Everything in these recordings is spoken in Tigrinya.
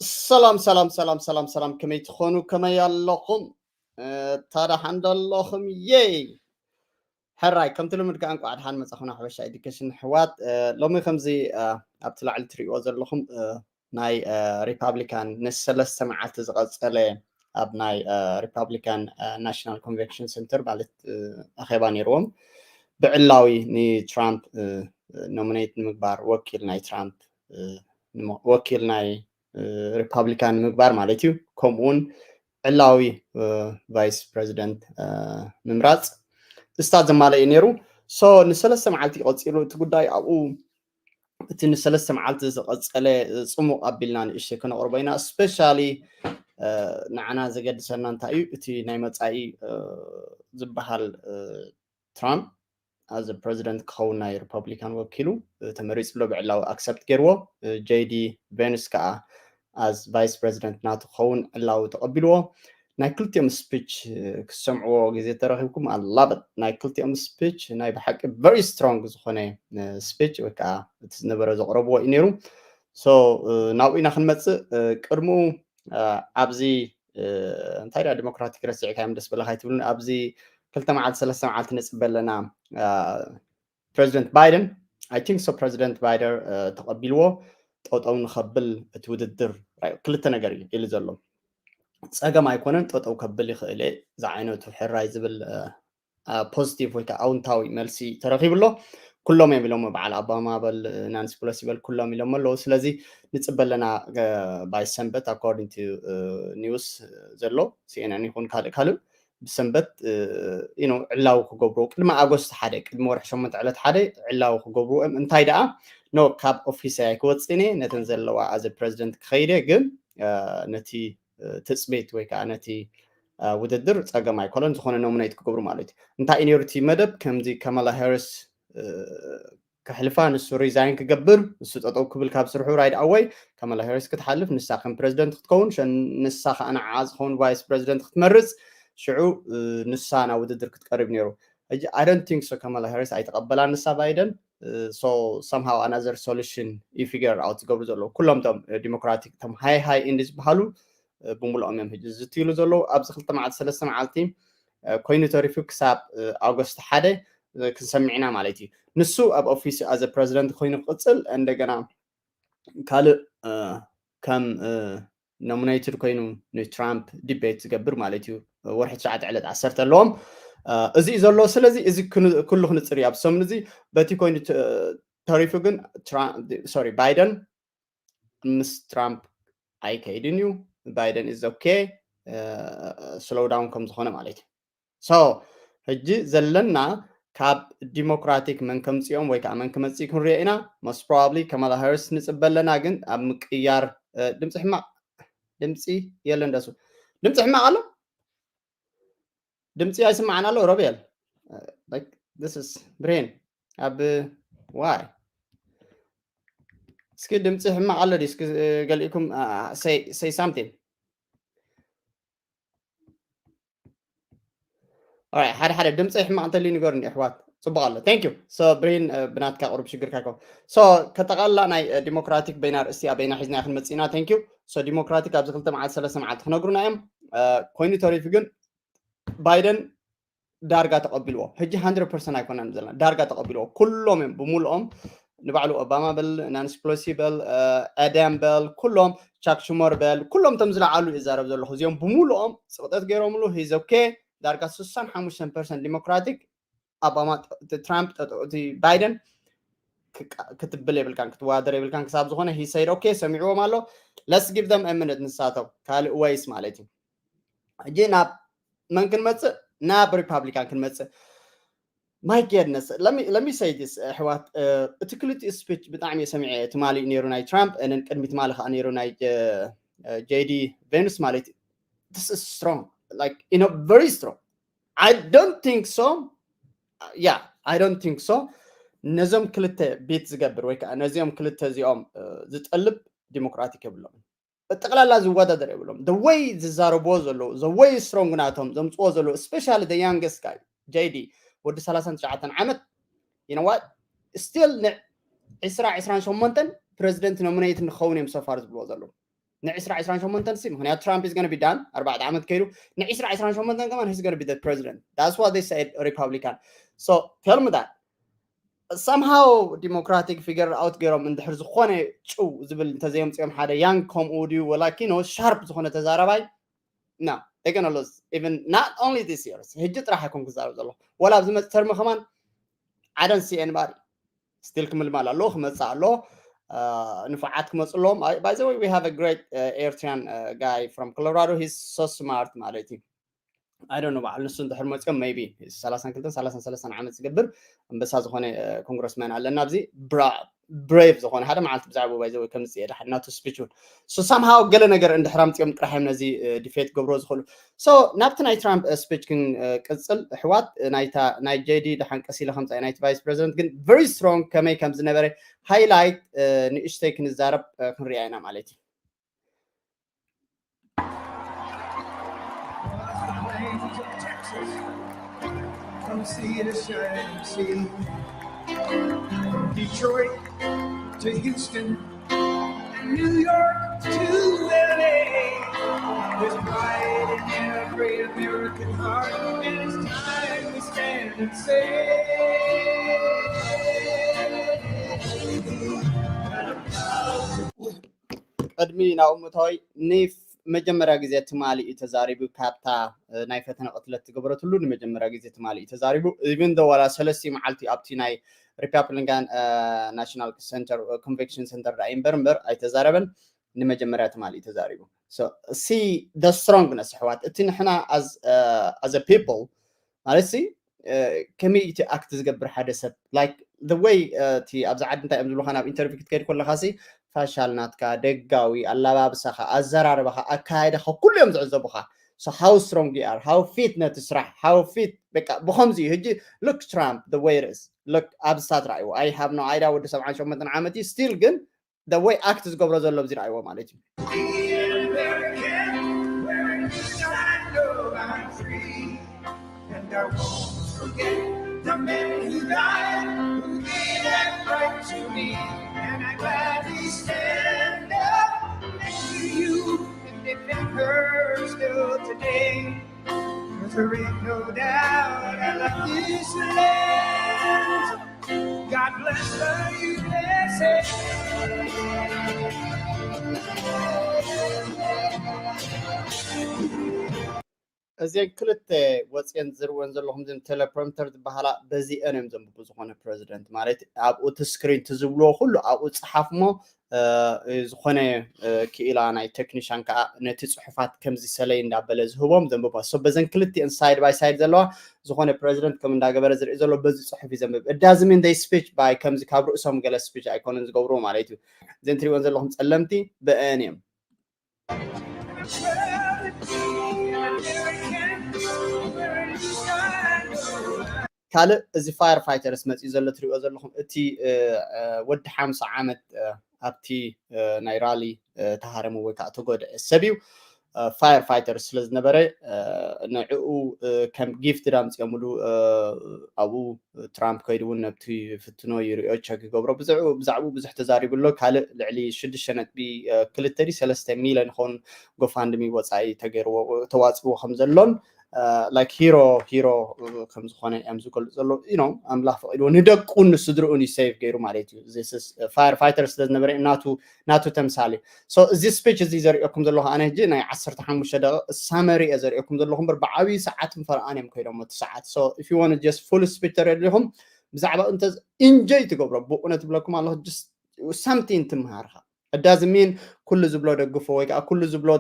ሰላም ሰላም ሰላም ሰላም ሰላም፣ ከመይ ትኾኑ? ከመይ ኣለኹም? ታዳ ሓንዶ ኣለኹም? የይ ሕራይ፣ ከምቲ ልምድ ከዓ እንቋዕ ደሓን መጻኹና ሓበሻ ኤዱኬሽን ኣሕዋት። ሎሚ ከምዚ ኣብቲ ላዕሊ ትሪእዎ ዘለኹም ናይ ሪፓብሊካን ንሰለስተ መዓልቲ ዝቐጸለ ኣብ ናይ ሪፓብሊካን ናሽናል ኮንቨንሽን ሴንተር ማለት ኣኼባ ነይርዎም። ብዕላዊ ንትራምፕ ኖሚኔት ንምግባር ወኪል ናይ ትራምፕ ወኪል ናይ ሪፓብሊካን ምግባር ማለት እዩ። ከምኡውን ዕላዊ ቫይስ ፕሬዚደንት ምምራፅ እስታት ዘማለ እዩ ነይሩ። ሶ ንሰለስተ መዓልቲ ቀፂሉ እቲ ጉዳይ ኣብኡ እቲ ንሰለስተ መዓልቲ ዝቐፀለ ፅሙቕ ኣቢልና ንእሽተይ ክነቕርቦ ኢና። ስፔሻሊ ንዓና ዘገድሰና እንታይ እዩ እቲ ናይ መፃኢ ዝበሃል ትራምፕ ኣዘ ፕሬዚደንት ክኸውን ናይ ሪፐብሊካን ወኪሉ ተመሪፁ ኣሎ። ብዕላዊ ኣክሰፕት ገይርዎ። ጄዲ ቬንስ ከዓ ኣዝ ቫይስ ፕሬዚደንት ናቱ ክኸውን ዕላዊ ተቐቢልዎ። ናይ ክልቲኦም ስፒች ክሰምዕዎ ግዜ ተረኺብኩም ኣላበት ናይ ክልቲኦም ስፒች ናይ ብሓቂ ቨሪ ስትሮንግ ዝኾነ ስፒች ወይ ከዓ እቲ ዝነበረ ዘቕረብዎ እዩ ነይሩ። ሶ ናብኡ ኢና ክንመፅእ። ቅድምኡ ኣብዚ እንታይ ዳ ዲሞክራቲክ ረሲዕካዮም ደስ በለካ ኣይትብሉን። ኣብዚ ክልተ መዓልቲ ሰለስተ መዓልቲ ነፅበ ኣለና። ፕሬዚደንት ባይደን ኣይ ቲንክ ሶ ፕሬዚደንት ባይደን ተቐቢልዎ ጠጠው ንኸብል እቲ ውድድር ክልተ ነገር እዩ ኢሉ ዘሎ። ፀገም ኣይኮነን፣ ጠጠው ከብል ይኽእል እየ ዝዓይነቱ ሕራይ ዝብል ፖዚቲቭ ወይ ከዓ ኣውንታዊ መልሲ ተረኺቡ ኣሎ። ኩሎም እዮም ኢሎም፣ በዓል ኣባማ በል ናንሲ ፕሎሲ በል ኩሎም ኢሎም ኣለዉ። ስለዚ ንፅበ ኣለና ባይ ሰንበት ኣኮርዲንግ ቱ ኒውስ ዘሎ ሲኤንኤን ይኹን ካልእ ካልእ ብሰንበት ዩ ኖ ዕላዊ ክገብርዎ ቅድሚ ኣጎስት ሓደ ቅድሚ ወርሒ ሸሞንተ ዕለት ሓደ ዕላዊ ክገብርዎ እዮም። እንታይ ደኣ ኖ ካብ ኦፊስ ኣይ ክወፅእን እየ ነተን ዘለዋ ኣዘ ፕሬዚደንት ክኸይደ ግን ነቲ ትፅቢት ወይ ከዓ ነቲ ውድድር ፀገም ኣይኮነን ዝኾነ ኖሚኔት ክገብሩ ማለት እዩ። እንታይ እዩ ነይሩ እቲ መደብ ከምዚ ካማላ ሃሪስ ከሕልፋ ንሱ ሪዛይን ክገብር ንሱ ጠጠው ክብል ካብ ስርሑ ራይድ ኣወይ ካማላ ሃሪስ ክትሓልፍ ንሳ ከም ፕሬዚደንት ክትከውን ንሳ ከዓ ንዓ ዝኸውን ቫይስ ፕሬዚደንት ክትመርፅ ሽዑ ንሳ ናብ ውድድር ክትቀርብ ነይሩ። ሕጂ ኣይ ዶንት ቲንክ ሶ ካማላ ሃሪስ ኣይተቐበላ ንሳ ባይደን ሶ ሰምሃው ኣናዘር ሶሉሽን ይፊገር ኣውት ዝገብሩ ዘለዉ ኩሎም ቶም ዲሞክራቲክ ቶም ሃይ ሃይ ኢንድ ዝበሃሉ ብምልኦም እዮም ሕጂ ዝትይሉ ዘለዉ ኣብዚ ክልተ መዓልቲ ሰለስተ መዓልቲ ኮይኑ ተሪፉ ክሳብ ኣጎስት ሓደ ክንሰምዕ ኢና ማለት እዩ። ንሱ ኣብ ኦፊስ ኣዘ ፕሬዚደንት ኮይኑ ክቅፅል እንደገና ካልእ ከም ኖሚኔትድ ኮይኑ ንትራምፕ ዲቤት ዝገብር ማለት እዩ። ወርሒ ትሽዓተ ዕለት ዓሰርተ ኣለዎም እዚ እዩ ዘሎ። ስለዚ እዚ ኩሉ ክንፅር እዩ ኣብ ሰሙን እዚ በቲ ኮይኑ ተሪፉ ግን ሶሪ ባይደን ምስ ትራምፕ ኣይከይድን እዩ። ባይደን ኢዝ ኦኬ ስሎው ዳውን ከም ዝኾነ ማለት እዩ። ሶ ሕጂ ዘለና ካብ ዲሞክራቲክ መን ከምፅኦም ወይ ከዓ መን ክመፅእ ክንሪኦ ኢና። ሞስት ፕሮባብሊ ከማላ ሃሪስ ንፅበ ኣለና። ግን ኣብ ምቅያር ድምፂ ሕማቕ ድምፂ የለን ደሱ ድምፂ ሕማቕ ኣሎ። ድምፂ ኣይስማዕን ኣሎ ሮቤል ብሬን ኣብ ዋይ እስኪ ድምፂ ሕማቕ ኣሎ ድዩ? እስኪ ገሊእኩም ሰይ ሳምቲን ሓደ ሓደ ድምፂ ሕማቕ እንተልዩ ንገሩኒ ኣሕዋት። ፅቡቅ ኣሎ። Thank you። ሶ ብሬን ብናትካ ቁሩብ ሽግር ካኮ ሶ ከጠቃልላ ናይ ዲሞክራቲክ በይና ርእስቲ ኣበይና ሒዝና ክንመፅእ ኢና። Thank you። ሶ ዲሞክራቲክ ኣብዚ ክልተ መዓልቲ ሰለስተ መዓልቲ ክነግሩና እዮም። ኮይኑ ተሪፉ ግን ባይደን ዳርጋ ተቐቢልዎ። ሕጂ ሃንድረድ ፐርሰንት ኣይኮነን ዘለና ዳርጋ ተቐቢልዎ። ኩሎም እዮም ብምልኦም ንባዕሉ ኦባማ በል ናንሲ ፕሎሲ በል ኣዳም በል ኩሎም ቻክ ሹመር በል ኩሎም ቶም ዝለዓሉ ይዛረብ ዘለኹ እዚኦም ብምልኦም ፅቕጠት ገይሮምሉ ሂዝ ኦኬ። ዳርጋ ስሳን ሓሙሽተን ፐርሰንት ዲሞክራቲክ ኣባማ ትራምፕ እቲ ባይደን ክትብል የብልካን ክትወዳደር የብልካን ክሳብ ዝኾነ ሂ ሰይድ ኦኬ ሰሚዕዎም ኣሎ። ለስ ጊቭ ደም እምነት ንሳቶም ካልእ ወይስ ማለት እዩ። ሕጂ ናብ መን ክንመፅእ ናብ ሪፓብሊካን ክንመፅእ ማይ ጌድነስ ለሚ ሰይ ዲስ ኣሕዋት እቲ ክልቲኡ ስፒች ብጣዕሚ እየ ሰሚዐ ትማሊ ነይሩ ናይ ትራምፕ ንን ቅድሚ ትማሊ ከዓ ነይሩ ናይ ጄዲ ቬንስ ማለት እዩ። This is strong, like, you know, very strong. I don't think so. Yeah, I don't think so. ነዞም ክልተ ቤት ዝገብር ወይ ከዓ ነዚኦም ክልተ እዚኦም ዝጠልብ ዲሞክራቲክ የብሎም። ጠቅላላ ዝወዳደር የብሎም። The way ዝዛረብዎ ዘለዉ the way strong ናቶም ዘምፅዎ ዘለዉ especially the youngest guy ጄዲ ወዲ ሰላሳን ትሽዓተን ዓመት you know what still ን ዕስራ ዕስራን ሸሞንተን ፕሬዚደንት ኖሚኔት ንኸውን እዮም so far ዝብልዎ ዘለዉ። ን2028 ሲ ምክንያቱ ትራምፕ is gonna be done ኣርባዕተ ዓመት ከይዱ ን2028 ከማን he's gonna be the president that's what they said Republican so tell me that somehow democratic figure out ገይሮም እንድሕር ዝኾነ ጭው ዝብል እንተዘየምፅኦም ሓደ young ከምኡ ድዩ ወላ ኪኖ sharp ዝኾነ ተዛራባይ no they're gonna lose even not only this year ሕጂ ጥራሕ ኣይኮን ክዛረብ ዘሎ ወላ ኣብዚ መፅ ተርሚ ከማን I don't see anybody still ክምልማል ኣሎ ክመፅእ ኣሎ ንፉዓት ክመፁ ኣለዎም by the way we have a great uh, Eritrean uh, guy from Colorado he's so smart ማለት እዩ I don't know በዓል ንሱ እንድሕር መፅኦም maybe ሰላሳን ክልተን ሰላሳን ሰለስተን ዓመት ዝገብር ኣንበሳ ዝኾነ congressman ኣለና ኣብዚ brave ዝኾነ ሓደ መዓልቲ ብዛዕባ by the way ከምዚ እየ ድሓን ናቱ speech እውን so somehow ገለ ነገር እንድሕር ኣምፅኦም ጥራሕ እዮም ነዚ debate ክገብርዎ ዝኽእሉ so ናብቲ ናይ ትራምፕ speech ክንቅፅል ኣሕዋት ናይ JD ድሓን ቀስ ኢለ ከምፃ ናይቲ vice president ግን very strong ከመይ ከም ዝነበረ highlight ንእሽተይ ክንዛረብ ክንሪኣ ኢና ማለት እዩ From sea to shining sea, from Detroit to Houston, and New York to L A. There's pride in every American heart, and it's time we stand and say. ቅድሚ ናብኡ ምእታወይ ንመጀመርያ ግዜ ትማሊ እዩ ተዛሪቡ ካብታ ናይ ፈተነ ቅትለት ትገበረትሉ ንመጀመርያ ግዜ ትማሊ እዩ ተዛሪቡ even though ዋላ ሰለስቲ መዓልቲ ኣብቲ ናይ Republican National Center Convention Center ዳኣ እምበር እምበር ኣይተዛረበን ንመጀመርያ ትማሊ እዩ ተዛሪቡ see the strongness ኣሕዋት እቲ ንሕና as a people ማለት ሲ ከመይ እቲ act ዝገብር ሓደ ሰብ like the way እቲ ኣብዚ ዓዲ እንታይ እዮም ዝብሉካ ናብ interview ክትከይድ ከለካ ሲ ፋሻል ናትካ ደጋዊ ኣላባብሳኻ ኣዘራርባኻ ኣካያይዳኻ ኩሉ እዮም ዝዕዘቡካ so how strong you are how fit ነቲ ስራሕ how fit በቃ ብከምዚ እዩ ሕጂ look Trump the way it is look ኣብ ስታት ራእይዎ I have no idea ወዲ ሰብዓን ሸሞንተን ዓመት እዩ still ግን the way act ዝገብሮ ዘሎ ኣብዚ ራእይዎ ማለት እዩ And I won't forget the men who died, who gave that right to me. And I gladly stand up next to you and defend her still today. Cause there ain't no doubt I love this land. God bless the U S A. እዚአን ክልተ ወፅየን ዝርወን ዘለኹም እዚን ቴሌፕሮምተር ዝበሃላ በዚአን እዮም ዘንብቡ ዝኾነ ፕሬዚደንት ማለት ኣብኡ እቲ ስክሪን እቲ ዝብልዎ ኩሉ ኣብኡ ፀሓፍ ሞ ዝኾነ ክኢላ ናይ ቴክኒሻን ከዓ ነቲ ፅሑፋት ከምዚ ሰለይ እንዳበለ ዝህቦም ዘንብባ so በዘን ክልቲአን side by side ዘለዋ ዝኾነ ፕሬዚደንት ከም እንዳገበረ ዝርኢ ዘሎ በዚ ፅሑፍ እዩ ዘንብብ it doesn't mean they speech by ከምዚ ካብ ርእሶም ገለ speech ኣይኮነን ዝገብርዎ ማለት እዩ እዘን ትሪእወን ዘለኹም ፀለምቲ ብአን እዮም ካልእ እዚ fire fighters መፅኡ ዘሎ ትሪእዎ ዘለኹም እቲ ወዲ ሓምሳ ዓመት ኣብቲ ናይ ራሊ ተሃረመ ወይ ከዓ ተጎድአ ሰብ እዩ fire fighters ስለ ዝነበረ ንዕኡ ከም gift ዳምፅኦምሉ ኣብኡ ትራምፕ ከይዱ እውን ነብቲ ፍትኖ ይሪኦ ቸክ ይገብሮ ብዛዕኡ ብዙሕ ተዛሪቡ ኣሎ ካልእ ልዕሊ ሽዱሽተ ነጥቢ ክልተ ሰለስተ ሚሊዮን ይኸውን ጎፋንድሚ ወፃኢ ተገይርዎ ተዋፅዎ ከም ዘሎን like hero hero ከም ዝኾነ እዮም ዝገልፁ ዘለዉ you know ኣምላኽ ፈቂድዎ ንደቁን ንስድርኡን እዩ save ገይሩ ማለት እዩ fire fighter ስለ ዝነበረ ናቱ ናቱ ተምሳሌ so እዚ speech እዚ ዘርእየኩም ዘለኹ ኣነ ሕጂ ናይ ዓሰርተ ሓሙሽተ ደቂቕ summary እየ ዘርእየኩም ዘለኹ እምበር ብዓብዪ ሰዓትን ፈርቓን እዮም ከይዶም እቲ ሰዓት so if you want just full speech ተረዲኹም ብዛዕባ እንተ enjoy ትገብሮ ብእውነት ትብለኩም ኣለኹ just something ትምሃርካ እዳዝሚን ኩሉ ዝብሎ ደግፎ ወይ ከዓ ኩሉ ዝብሎ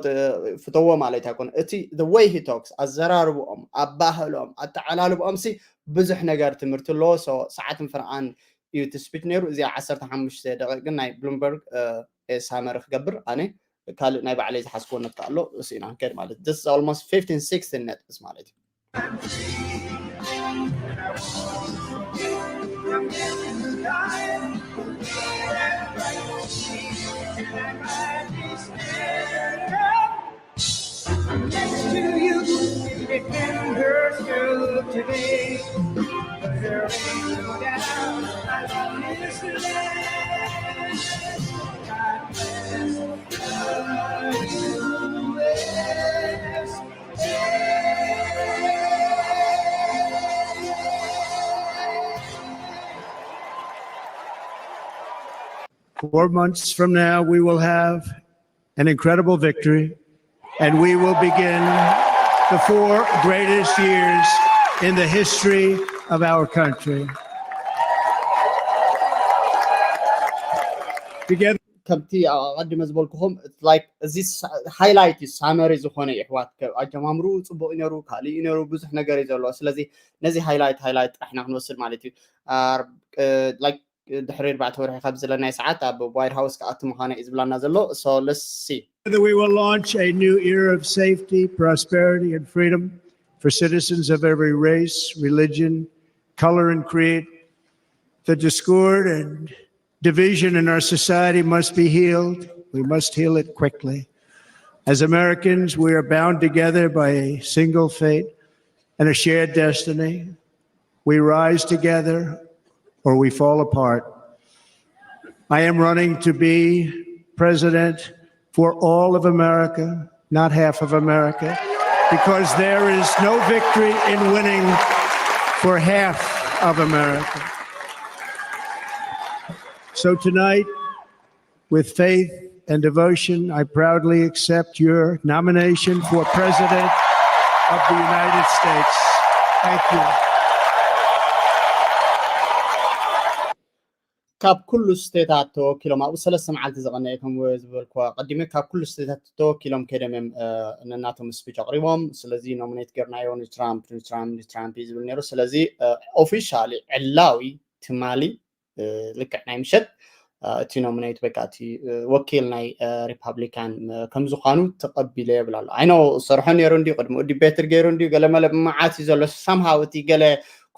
ፍተዎ ማለት ኣይኮነ እቲ the way he talks ኣዘራርብኦም ኣባህሎም ኣተዓላልብኦም ሲ ብዙሕ ነገር ትምህርቲ ኣለዎ ሰዓትን ፍርዓን እዩ እቲ speech ነይሩ እዚኣ ዓሰርተ ሓሙሽተ ደቂቅ ግን ናይ ብሉምበርግ summary ክገብር ኣነ ካልእ ናይ ባዕለይ ዝሓዝክዎ ነጥቢ ኣሎ እሱ ኢና ክንከድ ማለት this is almost fifteen sixteen ነጥብስ ማለት እዩ Next to you, defend her still today. But there ain't no doubt I love this land. God bless. Four months from now, we will have an incredible victory, and we will begin the four greatest years in the history of our country. Together, ከምቲ ኣቐድመ ዝበልኩኹም፣ like፣ እዚ ሃይላይት እዩ፣ ሳመሪ ዝኾነ እዩ። ኣሕዋት፣ ኣጀማምሩ ጽቡቕ እዩ ነሩ፣ ካልእ እዩ ነሩ፣ ብዙሕ ነገር እዩ ዘለዎ። ስለዚ ነዚ ሃይላይት ሃይላይት ጥራሕ ኢና ክንወስድ ማለት እዩ። ድሕሪ ኣርባዕተ ወርሒ ካብ ዘለናይ ሰዓት ኣብ ዋይት ሃውስ ክኣቱ ምዃነ እዩ ዝብላና ዘሎ። So let's see. We will launch a new era of safety, prosperity, and freedom for citizens of every race, religion, color, and creed. The discord and division in our society must be healed. We must heal it quickly. As Americans, we are bound together by a single fate and a shared destiny. We rise together or we fall apart. I am running to be president for all of America, not half of America, because there is no victory in winning for half of America. So tonight, with faith and devotion, I proudly accept your nomination for President of the United States. Thank you. ካብ ኩሉ ስቴታት ተወኪሎም፣ ኣብኡ ሰለስተ መዓልቲ ዝቐነየ፣ ከም ዝበልኩ ቀዲመ፣ ካብ ኩሉ ስቴታት ተወኪሎም ከይዶም እዮም ነናቶም ስፒች ኣቕሪቦም። ስለዚ ኖሚኔት ገርናዮ ንትራምፕ ንትራምፕ ንትራምፕ እዩ ዝብል ነይሩ። ስለዚ ኦፊሻሊ ዕላዊ ትማሊ ልክዕ ናይ ምሸት እቲ ኖሚኔት በቃ እቲ ወኪል ናይ ሪፓብሊካን ከም ዝኾኑ ተቐቢለ ይብል ኣሎ። ኣይኖ ሰርሖ ነይሩ እንዲዩ፣ ቅድሚኡ ዲቤትር ገይሩ እንዲዩ፣ ገለመለ መዓት እዩ ዘሎ። ሳምሃው እቲ ገለ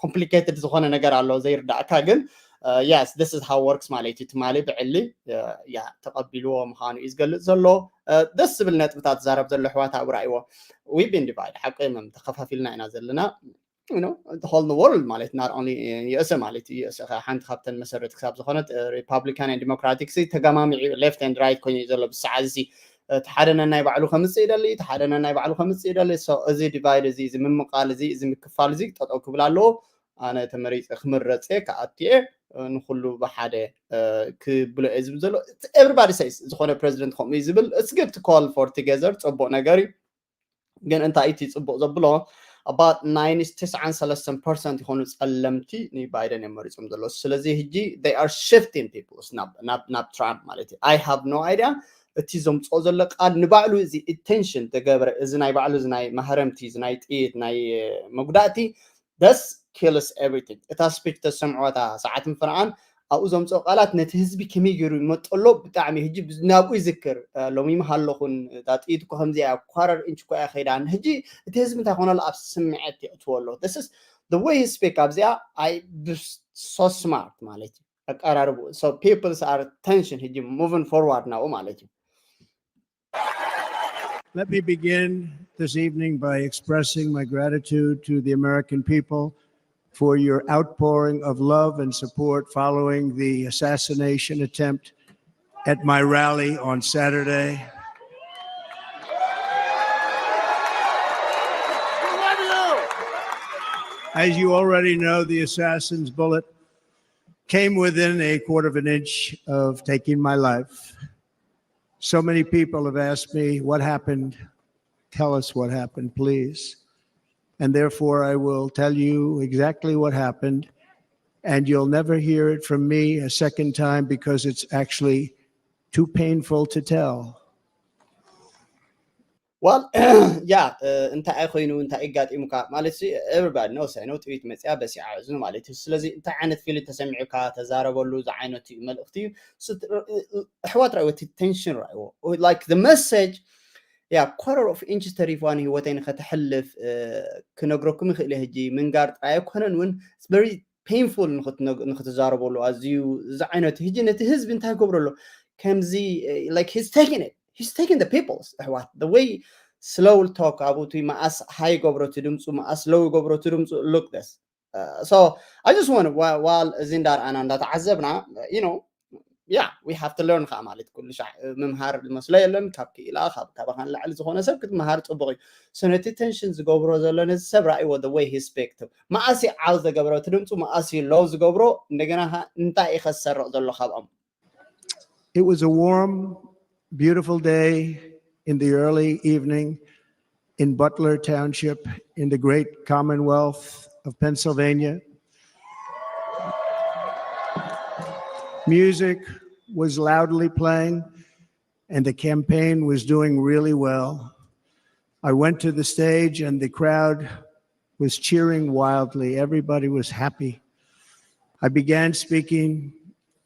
ኮምፕሊኬትድ ዝኾነ ነገር ኣሎ ዘይርዳእካ፣ ግን yes, this is how works ማለት እዩ። ትማሊ ብዕሊ ያ ተቐቢልዎ ምዃኑ እዩ ዝገልጽ ዘሎ። ደስ ዝብል ነጥብታት ዛረብ ዘሎ ኣሕዋት ኣብኡ ራእይዎ። We've been divided፣ ሓቂ እዮም፣ ተኸፋፊልና ኢና ዘለና። You know, the whole world ማለት፣ not only USA ማለት እዩ። USA ሓንቲ ካብተን መሰረት ክሳብ ዝኾነት ሪፓብሊካን ዲሞክራቲክ ተጋማሚዑ ሌፍት ኤንድ ራይት ኮይኑ እዩ ዘሎ ብሰዓት እዚ። እቲ ሓደ ነናይ ባዕሉ ከምፅእ ይደሊ፣ እቲ ሓደ ነናይ ባዕሉ ከምፅእ ይደሊ። So እዚ ዲቫይድ እዚ፣ እዚ ምምቃል እዚ፣ እዚ ምክፋል እዚ ጠጠው ክብል ኣለዎ። ኣነ ተመሪፀ ክምረፀ ክኣትየ ንኩሉ ብሓደ ክብሎ እየ ዝብል ዘሎ። Everybody says ዝኾነ ፕሬዚደንት ከምኡ እዩ ዝብል። It's good to call for together፣ ፅቡቅ ነገር እዩ። ግን እንታይ እቲ ጽቡቕ ዘብሎ፣ about ናይ ትስዓን ሰለስተን ፐርሰንት ይኾኑ ጸለምቲ ንባይደን እዮም መሪጾም ዘለዉ። ስለዚ ሕጂ they are shifting people ናብ ናብ ናብ ትራምፕ ማለት እዩ። I have no idea። እቲ ዘምጽኦ ዘሎ ቃል ንባዕሉ እዚ ኢንቴንሽን ተገብረ፣ እዚ ናይ ባዕሉ፣ እዚ ናይ ማህረምቲ፣ እዚ ናይ ጥይት፣ ናይ መጉዳእቲ፣ this kills everything። እታ ስፒች ተሰምዖ፣ እታ ሰዓት ምፍርዓን ኣብኡ ዘምጽኦ ቃላት ነቲ ህዝቢ ከመይ ገይሩ ይመጠሎ ብጣዕሚ። ሕጂ ናብኡ ይዝክር። ሎሚ ምሃለኹን እታ ጥይት እኮ ከምዚ እያ፣ ኳረር ኢንች እኮ እያ ከይዳ። ሕጂ እቲ ህዝቢ እንታይ ኮነ ኣሎ? ኣብ ስምዐት የእትዎ ኣሎ። This is the way he speak ኣብዚኣ። I so smart ማለት እዩ ኣቀራርቡ። So people's are attention ሕጂ moving forward ናብኡ ማለት እዩ። Let me begin this evening by expressing my gratitude to the American people for your outpouring of love and support following the assassination attempt at my rally on Saturday. As you already know, the assassin's bullet came within a quarter of an inch of taking my life. So many people have asked me what happened. Tell us what happened, please. And therefore, I will tell you exactly what happened. And you'll never hear it from me a second time because it's actually too painful to tell. Well, yeah, እንታይ ኮይኑ እንታይ ይጋጢሙካ ማለት ሲ፣ everybody knows። I know ጥይት መፅያ በሲዓ እዝኑ ማለት እዩ። ስለዚ እንታይ ዓይነት ፊል ተሰሚዑካ ተዛረበሉ ዝዓይነቱ እዩ መልእኽቲ እዩ። ኣሕዋት ራእይዎ፣ እቲ ቴንሽን ራእይዎ። Like the message፣ yeah, quarter of inch ተሪፍዋ ንህይወተይ ንኸተሕልፍ ክነግረኩም ይኽእል እየ። ሕጂ ምንጋር ጥራይ ኣይኮነን እውን፣ very painful ንክትዛረበሉ ኣዝዩ ዝዓይነቱ። ሕጂ ነቲ ህዝቢ እንታይ ይገብረሉ? ከምዚ፣ like, he's taking it, he's taking the people's፣ ኣሕዋት፣ the way slow talk ኣብኡ እቲ መኣስ ሃይ ገብሮ እቲ ድምፁ፣ መኣስ ሎው ገብሮ እቲ ድምፁ። Look this። So I just want, while እዚ እንዳርኣና እንዳተዓዘብና፣ you know, yeah, we have to learn ከዓ ማለት፣ ኩሉ ሻዕ ምምሃር ዝመስሎ የለን። ካብ ክኢላ፣ ካብ ካባኻ ንላዕሊ ዝኾነ ሰብ ክትምሃር ፅቡቕ እዩ። So ነቲ ቴንሽን ዝገብሮ ዘሎ ነዚ ሰብ ራእይዎ፣ the way he speak to፣ መኣስ እዩ ዓው ዘገብሮ እቲ ድምፁ፣ መኣስ እዩ ሎው ዝገብሮ፣ እንደገና እንታይ እዩ ከሰርቕ ዘሎ ካብኦም። It was a warm, beautiful day in the early evening in Butler Township in the great Commonwealth of Pennsylvania. Music was loudly playing, and the campaign was doing really well. I went to the stage, and the crowd was cheering wildly. Everybody was happy. I began speaking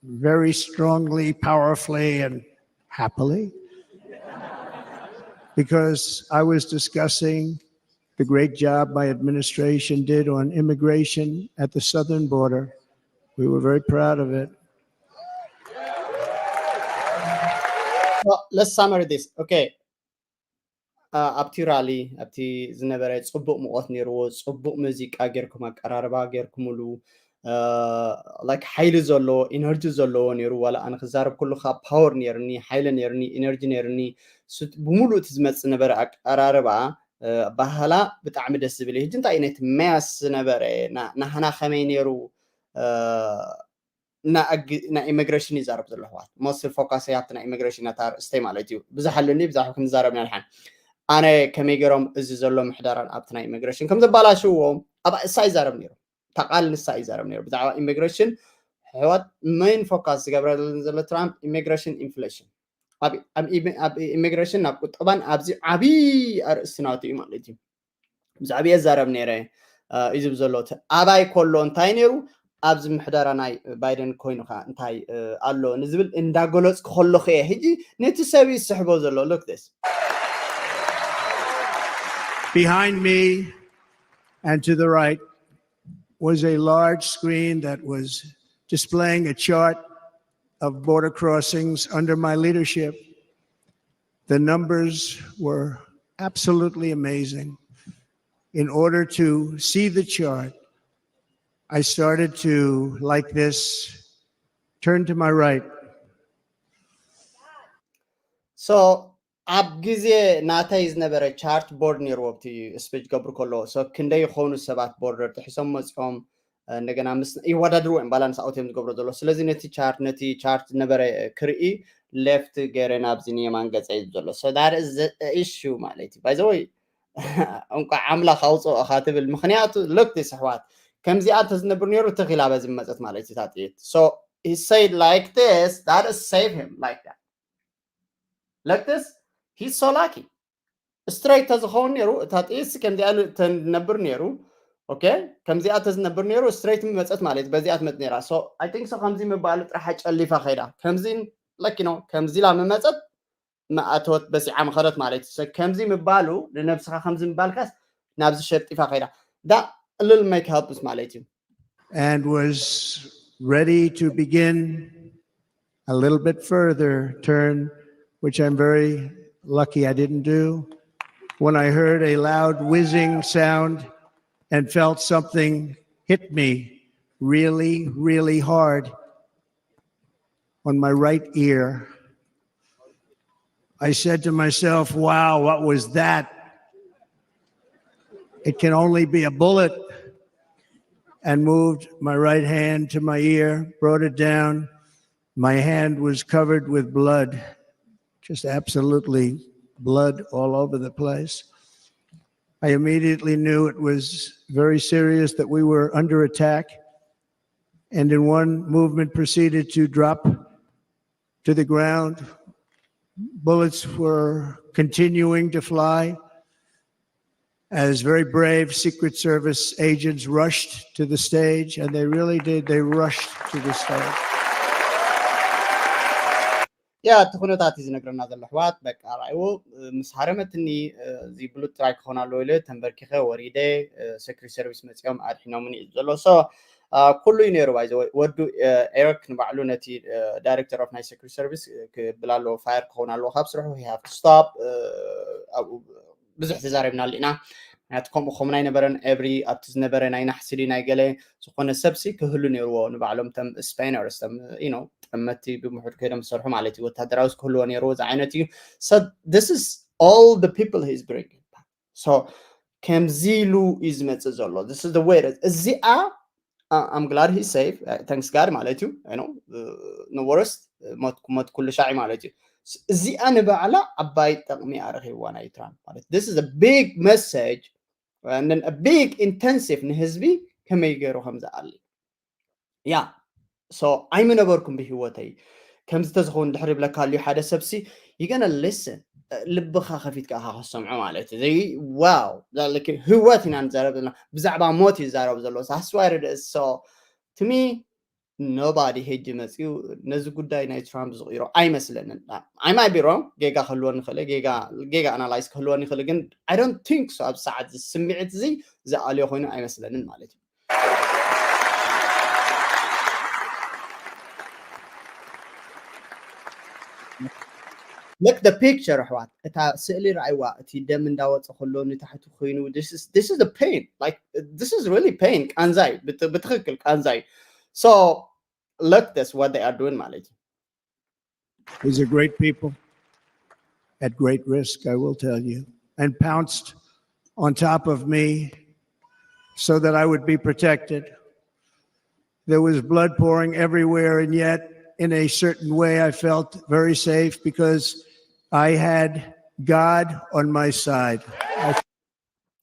very strongly, powerfully, and happily because I was discussing the great job my administration did on immigration at the southern border. We were very proud of it. Well, let's summary this. Okay. ኣብቲ ራሊ ኣብቲ ዝነበረ ፅቡቅ ሙቐት ነይርዎ። ፅቡቅ ሙዚቃ ጌርኩም ኣቀራርባ ጌርኩምሉ። ላይክ ሓይሊ ዘለዎ ኢነርጂ ዘለዎ ነይሩ። ዋላ ኣነ ክዛረብ ከለኹ ከዓ ፓወር ነይርኒ፣ ሓይሊ ነይርኒ፣ ኢነርጂ ነይርኒ። ብሙሉእ እቲ ዝመፅእ ዝነበረ ኣቀራርባ ባህላ ብጣዕሚ ደስ ዝብል እዩ። ሕጂ እንታይ እዩ ነቲ መያስ ዝነበረ ናህና ከመይ ነይሩ? ናይ ኢሚግሬሽን ይዛረብ ዘሎ ኣሕዋት ሞስት ፎካስ ኣብቲ ናይ ኢሚግሬሽን ነታ ርእስተይ ማለት እዩ። ብዙሕ ኣለኒ ብዛዕባ ክንዛረብ ኢና ድሓን። ኣነ ከመይ ገይሮም እዚ ዘሎ ምሕደራን ኣብቲ ናይ ኢሚግሬሽን ከም ዘባላሽዎ ኣብ እሳ ይዛረብ ነይሩ። እታ ቃል ንሳ ይዛረብ ነይሩ ብዛዕባ ኢሚግሬሽን። ኣሕዋት ሜን ፎካስ ዝገብረለን ዘሎ ትራምፕ ኢሚግሬሽን ኢንፍሌሽን ኣብ ኢሚግሬሽን ናብ ቁጠባን ኣብዚ ዓብዪ ኣርእስቲ ናቱ እዩ ማለት እዩ። ብዛዕባ የዛረብ ነይረ እዩ ዝብ ዘሎ እቲ ኣባይ ከሎ እንታይ ነይሩ ኣብዚ ምሕደራ ናይ ባይደን ኮይኑ ከዓ እንታይ ኣሎ ንዝብል እንዳገለፅኩ ከለኹ እየ ሕጂ ነቲ ሰብ ይስሕቦ ዘሎ። Look this. Behind me and to the right was a large screen that was displaying a chart of border crossings under my leadership. The numbers were absolutely amazing. In order to see the chart, I started to, like this, turn to my right. So ኣብ ግዜ ናተይ ዝነበረ ቻርት ቦርድ ነይርዎ ኣብቲ ስፒች ገብሩ ከሎ። So ክንደይ ይኾኑ ሰባት ቦርደር ጥሒሶም መፂኦም እንደገና ምስ ይወዳድርዎ እዮም ባላንስ ኣውት እዮም ዝገብሮ ዘሎ። ስለዚ ነቲ ቻርት ነቲ ቻርት ዝነበረ ክርኢ ሌፍት ገይረ ናብዚ ንየማን ገፀ እዩ ዘሎ። So that is the issue ማለት እዩ። By the way እንቋዕ ኣምላኽ ኣውፅኦኻ ትብል። ምክንያቱ ሎክ ዲስ ኣሕዋት ከምዚኣ እንተዝነብር ነይሩ ተኺላ በዚ መፀት ማለት እዩ እታ ጥይት። So he said like this, that is save him like that. Like this, he's so lucky. ስትሬት ተዝኸውን ነይሩ እታ ጥይት ከምዚኣ ተነብር ነይሩ። ኦኬ ከምዚኣ ተዝነብር ነይሩ ስትሬት መፀት ማለት በዚኣ ትመፅ ነይራ። So I think so ከምዚ ምባሉ ጥራሕ ጨሊፋ ከይዳ ከምዚ ለኪ ነው ከምዚ ላ ምመፀት መኣተወት በሲዓ ምኸደት ማለት እዩ። So ከምዚ ምባሉ ንነብስኻ ከምዚ ምባልካስ ናብዚ ሸጢፋ ከይዳ that little make helps ማለት እዩ። And was ready to begin a little bit further turn, which I'm very lucky I didn't do, when I heard a loud whizzing sound and felt something hit me really, really hard on my right ear. I said to myself, "Wow, what was that? It can only be a bullet." And moved my right hand to my ear, brought it down. My hand was covered with blood, just absolutely blood all over the place. I immediately knew it was very serious, that we were under attack. And in one movement, proceeded to drop to the ground. Bullets were continuing to fly as very brave Secret Service agents rushed to the stage, and they really did, they rushed to the stage. ያ እቲ ኩነታት እዩ ዝነግረና ዘሎ ኣሕዋት። በቃ ራእይዎ ምስ ሃረመትኒ እዚ ብሉት ጥራይ ክኾን ኣለዎ ኢለ ተንበርኪኸ ወሪደ። ሰክሪ ሰርቪስ መፂኦም ኣድሒኖምኒ እዩ ዘሎ። So ኩሉ እዩ ነይሩ። ባይዘ ወዱ ኤሪክ ንባዕሉ ነቲ ዳይሬክተር ኦፍ ናይ ሰክሪ ሰርቪስ ክብል ኣለዎ ፋየር ክኸውን ኣለዎ ካብ ስርሑ have stop። ኣብኡ ብዙሕ ተዛሪብናሉ ኢና። ምክንያቱ ከምኡ ከምኡ ኣይነበረን። ኤቭሪ ኣብቲ ዝነበረ ናይ ናሕሲ ድዩ ናይ ገለ ዝኾነ ሰብሲ ክህሉ ነይርዎ ንባዕሎም ተም ስፓይነርስ ተም you know ጠመቲ ብምሑድ ከይዶም ዝሰርሑ ማለት እዩ። ወታደራዊ ክህልዎ ነይርዎ እዚ ዓይነት እዩ። So this is all the people he's bringing. So ከምዚ ኢሉ እዩ ዝመፅእ ዘሎ። This is the way እዚኣ I'm glad he's safe, thanks God ማለት እዩ። No worst ሞት ሞት ኩሉ ሻዕ ማለት እዩ። እዚኣ ንባዕላ ዓባይ ጠቕሚ ኣረኺብዋ ናይ ትራምፕ ማለት this is a big message and a big intensive ንህዝቢ ከመይ ገይሩ ከም ዝኣሊ ያ so ኣይምነበርኩም ብህይወተይ ከምዚ ተዝኸውን ድሕሪ ብለካ ኣልዩ ሓደ ሰብሲ you gonna listen ልብኻ ከፊትካ ኢኻ ክሰምዖ ማለት እዩ wow ህይወት ኢና ንዛረብ ዘለና ብዛዕባ ሞት ይዛረብ ዘሎ ሳስዋይ ርድእስ so to me nobody ሄጂ መፅኡ ነዚ ጉዳይ ናይ ትራምፕ ዝቕይሮ ኣይመስለንን I might be wrong ጌጋ ክህልወኒ ይኽእል ጌጋ analyze ክህልወኒ ይኽእል ግን I don't think so ኣብ ሰዓት ስምዒት እዚ ዝኣልዮ ኮይኑ ኣይመስለንን ማለት እዩ Look the picture ኣሕዋት እታ ስእሊ ረኣይዋ እቲ ደም እንዳወፀ ከሎ ንታሕቲ ኮይኑ this is the pain like this is really pain ቃንዛይ ብትክክል ቃንዛይ so look this what they are doing ማለት እዩ These are great people at great risk, I will tell you, and pounced on top of me so that I would be protected. There was blood pouring everywhere, and yet, in a certain way, I felt very safe because I had God on my side. I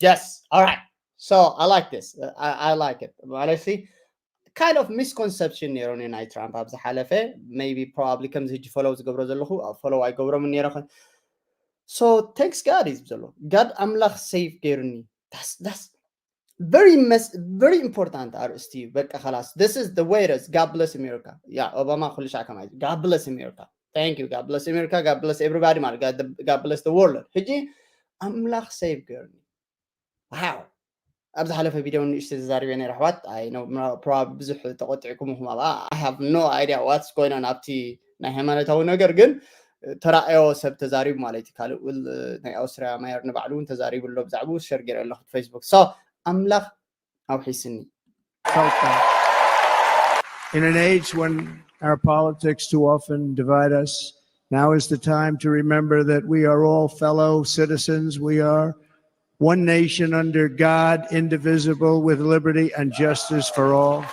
Yes. All right. So I like this. I, I like it. ማለት kind of misconception ነይሩኒ ናይ ትራምፕ ኣብ ዝሓለፈ maybe probably ከምዚ ሕጂ follow ዝገብሮ ዘለኹ follow ኣይገብሮምን ነይረ so thanks God እዩ ዘሎ God ኣምላኽ save ገይሩኒ that's that's very mes very important ኣርእስቲ እዩ በቃ خلاص this is the way it is God bless America yeah Obama ኩሉ ሻዕ ከማይ God bless America thank you God bless America God bless everybody ማለት God bless the world ሕጂ ኣምላኽ save ገይሩኒ wow ኣብ ዝሓለፈ ቪድዮ ንእሽተ ተዛሪበ ነይረ ኣሕዋት ኣይ ኖ ፕሮባብሊ ብዙሕ ተቆጢዕኩም ኢኹም ኣብኣ I have no idea what's going on ኣብቲ ናይ ሃይማኖታዊ ነገር ግን ተራእዮ ሰብ ተዛሪቡ ማለት እዩ ካልእ ውል ናይ ኣውስትራያ ማየር ንባዕሉ እውን ተዛሪቡ ኣሎ ብዛዕባኡ ሸር ገይረ ኣለኹ ፌስቡክ so ኣምላኽ ኣውሒስኒ felt that. In an age when our politics too often divide us, now is the time to remember that we are all fellow citizens. We are one nation under God, indivisible, with liberty and justice for all.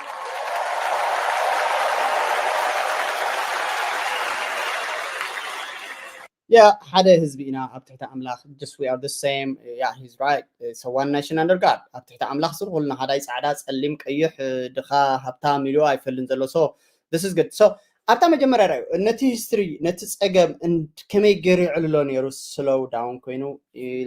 Yeah, ሓደ ህዝቢ ኢና ኣብ ትሕቲ ኣምላኽ just we are the same yeah he's right it's a one nation under God ኣብ ትሕቲ ኣምላኽ ስር ኩልና ሓዳይ ጻዕዳ ጸሊም ቀይሕ ድኻ ሃብታም ኢሉ ኣይፈልን ዘሎ so this is good so ኣብታ መጀመርያ ራዩ ነቲ history ነቲ ጸገም ከመይ ገይሩ ይዕልሎ ነይሩ slow down ኮይኑ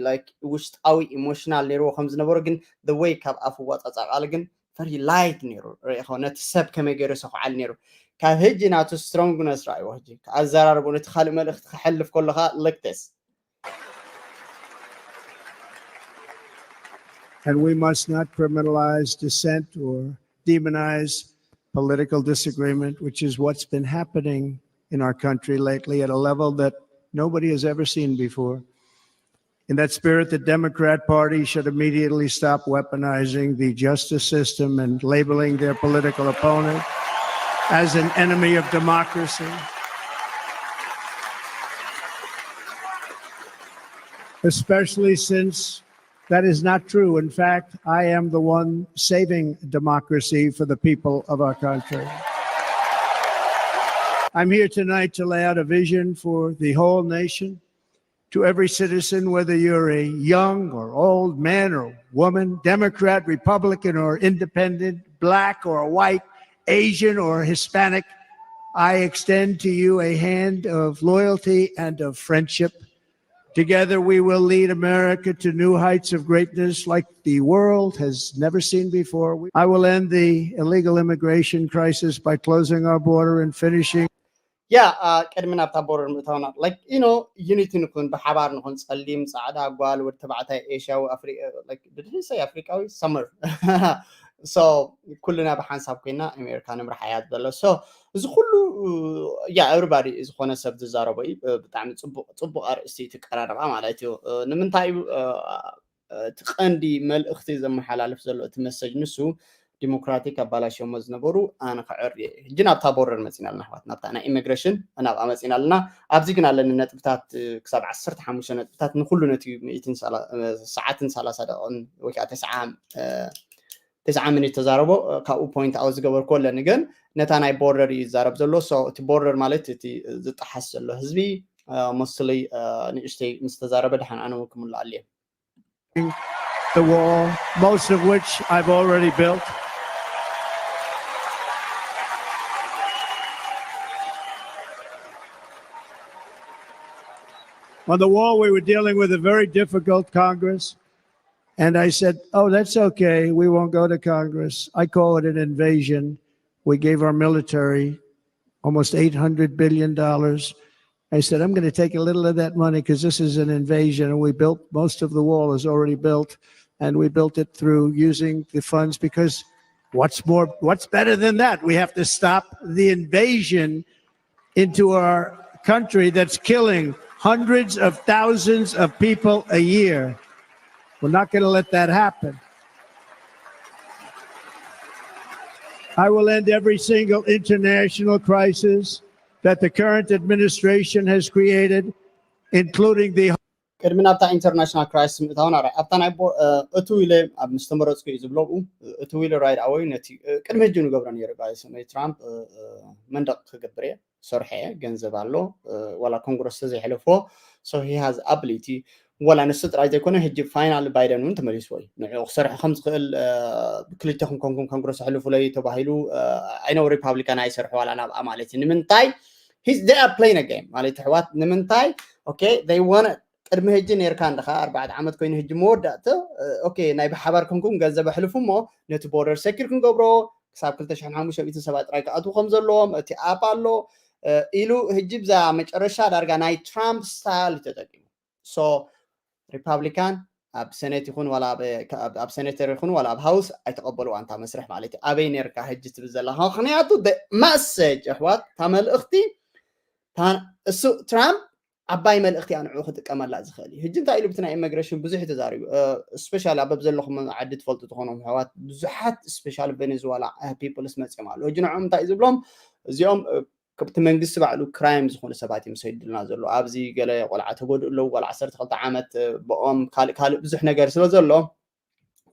like ውሽጣዊ emotional ነይርዎ ከም ዝነበሩ ግን the way ካብ ኣፍ ዋጻጻ ቃል ግን very light ነይሩ ርኢኹ ነቲ ሰብ ከመይ ገይሩ ሰኹዓል ነይሩ ካብ ህጂ ናቱ strongness ራእይዎ ህጂ ኣዘራርቦ ነቲ ካልእ መልእኽቲ ክሐልፍ ከለኻ like this And we must not criminalize dissent or demonize political disagreement, which is what's been happening in our country lately at a level that nobody has ever seen before. In that spirit, the Democrat Party should immediately stop weaponizing the justice system and labeling their political opponent as an enemy of democracy. Especially since that is not true. In fact, I am the one saving democracy for the people of our country. I'm here tonight to lay out a vision for the whole nation, to every citizen, whether you're a young or old man or woman, Democrat, Republican, or Independent, Black or White, Asian or Hispanic. I extend to you a hand of loyalty and of friendship. Together, we will lead America to new heights of greatness like the world has never seen before. I will end the illegal immigration crisis by closing our border and finishing. Yeah, ቅድሚ ናብታ ቦርደር ምእታውና like you know unity ንኩን ብሓባር ንኹን ጸሊም ጻዕዳ ጓል ወዲ ተባዕታይ ኤሽያዊ ኣፍሪቃ like did he say ኣፍሪቃዊ summer so ኩልና ብሓንሳብ ኮይና ኣሜሪካ ንምራሕ እያ ዝበሎ so እዚ ኩሉ yeah everybody ዝኾነ ሰብ ዝዛረቦ እዩ ብጣዕሚ ጽቡቅ ጽቡቅ ኣርእስቲ ትቀራረባ ማለት እዩ ንምንታይ እዩ እቲ ቀንዲ መልእኽቲ ዘመሓላልፍ ዘሎ እቲ message ንሱ ዲሞክራቲክ ኣባላሽዮሞ ዝነበሩ ኣነ ክዕር እየ ሕጂ ናብታ ቦርደር መፂና ኣለና ኣሕዋት ናብታ ናይ ኢሚግሬሽን ናብኣ መፂና ኣለና ኣብዚ ግን ኣለኒ ነጥብታት ክሳብ ዓሰርተ ሓሙሽተ ነጥብታት ንኩሉ ነቲ ሰዓትን ሰላሳ ደቂቕን ወይ ከዓ ተስዓ ሚኒት ተዛረቦ ካብኡ point out ዝገበርኩ ኣለኒ ግን ነታ ናይ ቦርደር እዩ ዝዛረብ ዘሎ። So እቲ ቦርደር ማለት እቲ ዝጠሓስ ዘሎ ህዝቢ፣ ሞስትሊ ንእሽተይ ምስ ተዛረበ ደሓን ኣነ እውን ክምልኣሉ እየ። The wall, most of which I've already built. On the wall, we were dealing with a very difficult Congress. And I said, "Oh, that's okay. We won't go to Congress." I call it an invasion. We gave our military almost eight hundred billion dollars. I said, "I'm going to take a little of that money because this is an invasion." And we built, most of the wall is already built. And we built it through using the funds because what's more, what's better than that? We have to stop the invasion into our country that's killing hundreds of thousands of people a year. We're not going to let that happen. I will end every single international crisis that the current administration has created, including the ቅድሚ ናብታ ኢንተርናሽናል ክራይሲስ ምእታውን ኣረ ኣብታ ናይ እቱ ኢለ ኣብ ምስ ተመረፅኩ እዩ ዝብሎ። እቱ ኢለ right away ነቲ ቅድሚ ሕጂ ንገብሮ ነይሩ። ናይ ትራምፕ መንደቕ ክገብር እየ፣ ሰርሐ፣ ገንዘብ ኣሎ፣ ዋላ ኮንግረስ ተዘይሕለፎ። So he has ability። ዋላ ንሱ ጥራይ ዘይኮነ ሕጂ ፋይናል ባይደን እውን ተመሊስዎ እዩ። ንዕኡ ክሰርሑ ከም ዝኽእል ክልተኹም ኮንኩም ኮንግረስ ኣሕልፉለይ ተባሂሉ። I know ሪፓብሊካን ኣይሰርሑ ዋላ ናብኣ ማለት እዩ። ንምንታይ? They are playing a game ማለት ኣሕዋት። ንምንታይ? Okay, they want ቅድሚ ሕጂ ነርካ እንድኻ ኣርባዕተ ዓመት ኮይኑ ሕጂ መወዳእቲ okay ናይ ብሓባር ኮንኩም ገንዘብ ኣሕልፉ እሞ ነቲ ቦርደር ሰኪር ክንገብሮ ክሳብ ክልተ ሽሕን ሓሙሽተ ሚእትን ሰባት ጥራይ ክኣትዉ ከም ዘለዎም እቲ ኣፕ ኣሎ ኢሉ ሕጂ ብዛ መጨረሻ ዳርጋ ናይ ትራምፕ ስታይል ተጠቂሙ። So ሪፓብሊካን ኣብ ሰኔት ይኹን ዋላ ኣብ ሰኔተር ይኹን ዋላ ኣብ ሃውስ ኣይተቐበልዋ እንታ መስርሕ ማለት እዩ። ኣበይ ነርካ ሕጂ ትብል ዘለኻ? ምክንያቱ መሰጅ ኣሕዋት እታ መልእኽቲ እሱ ትራምፕ ዓባይ መልእኽቲ ኣንዑ ክጥቀመላ ዝኽእል እዩ። ሕጂ እንታይ ኢሉ ብቲ ናይ ኢሚግሬሽን ብዙሕ ተዛሪቡ። ስፔሻሊ ኣብ ዘለኹም ዓዲ ትፈልጡ ዝኾኖም ኣሕዋት ብዙሓት ስፔሻሊ ቬኔዙዋላ ፒፕልስ መፅኦም ኣለዉ። ሕጂ ንዕኦም እንታይ እዩ ዝብሎም? እዚኦም ክብቲ መንግስቲ ባዕሉ ክራይም ዝኾኑ ሰባት እዮም ሰይድልና ዘሎ። ኣብዚ ገለ ቆልዓ ተጎድኡ ኣለዉ፣ ቆልዓ ዓሰርተ ክልተ ዓመት ብኦም ካልእ ካልእ ብዙሕ ነገር ስለ ዘሎ።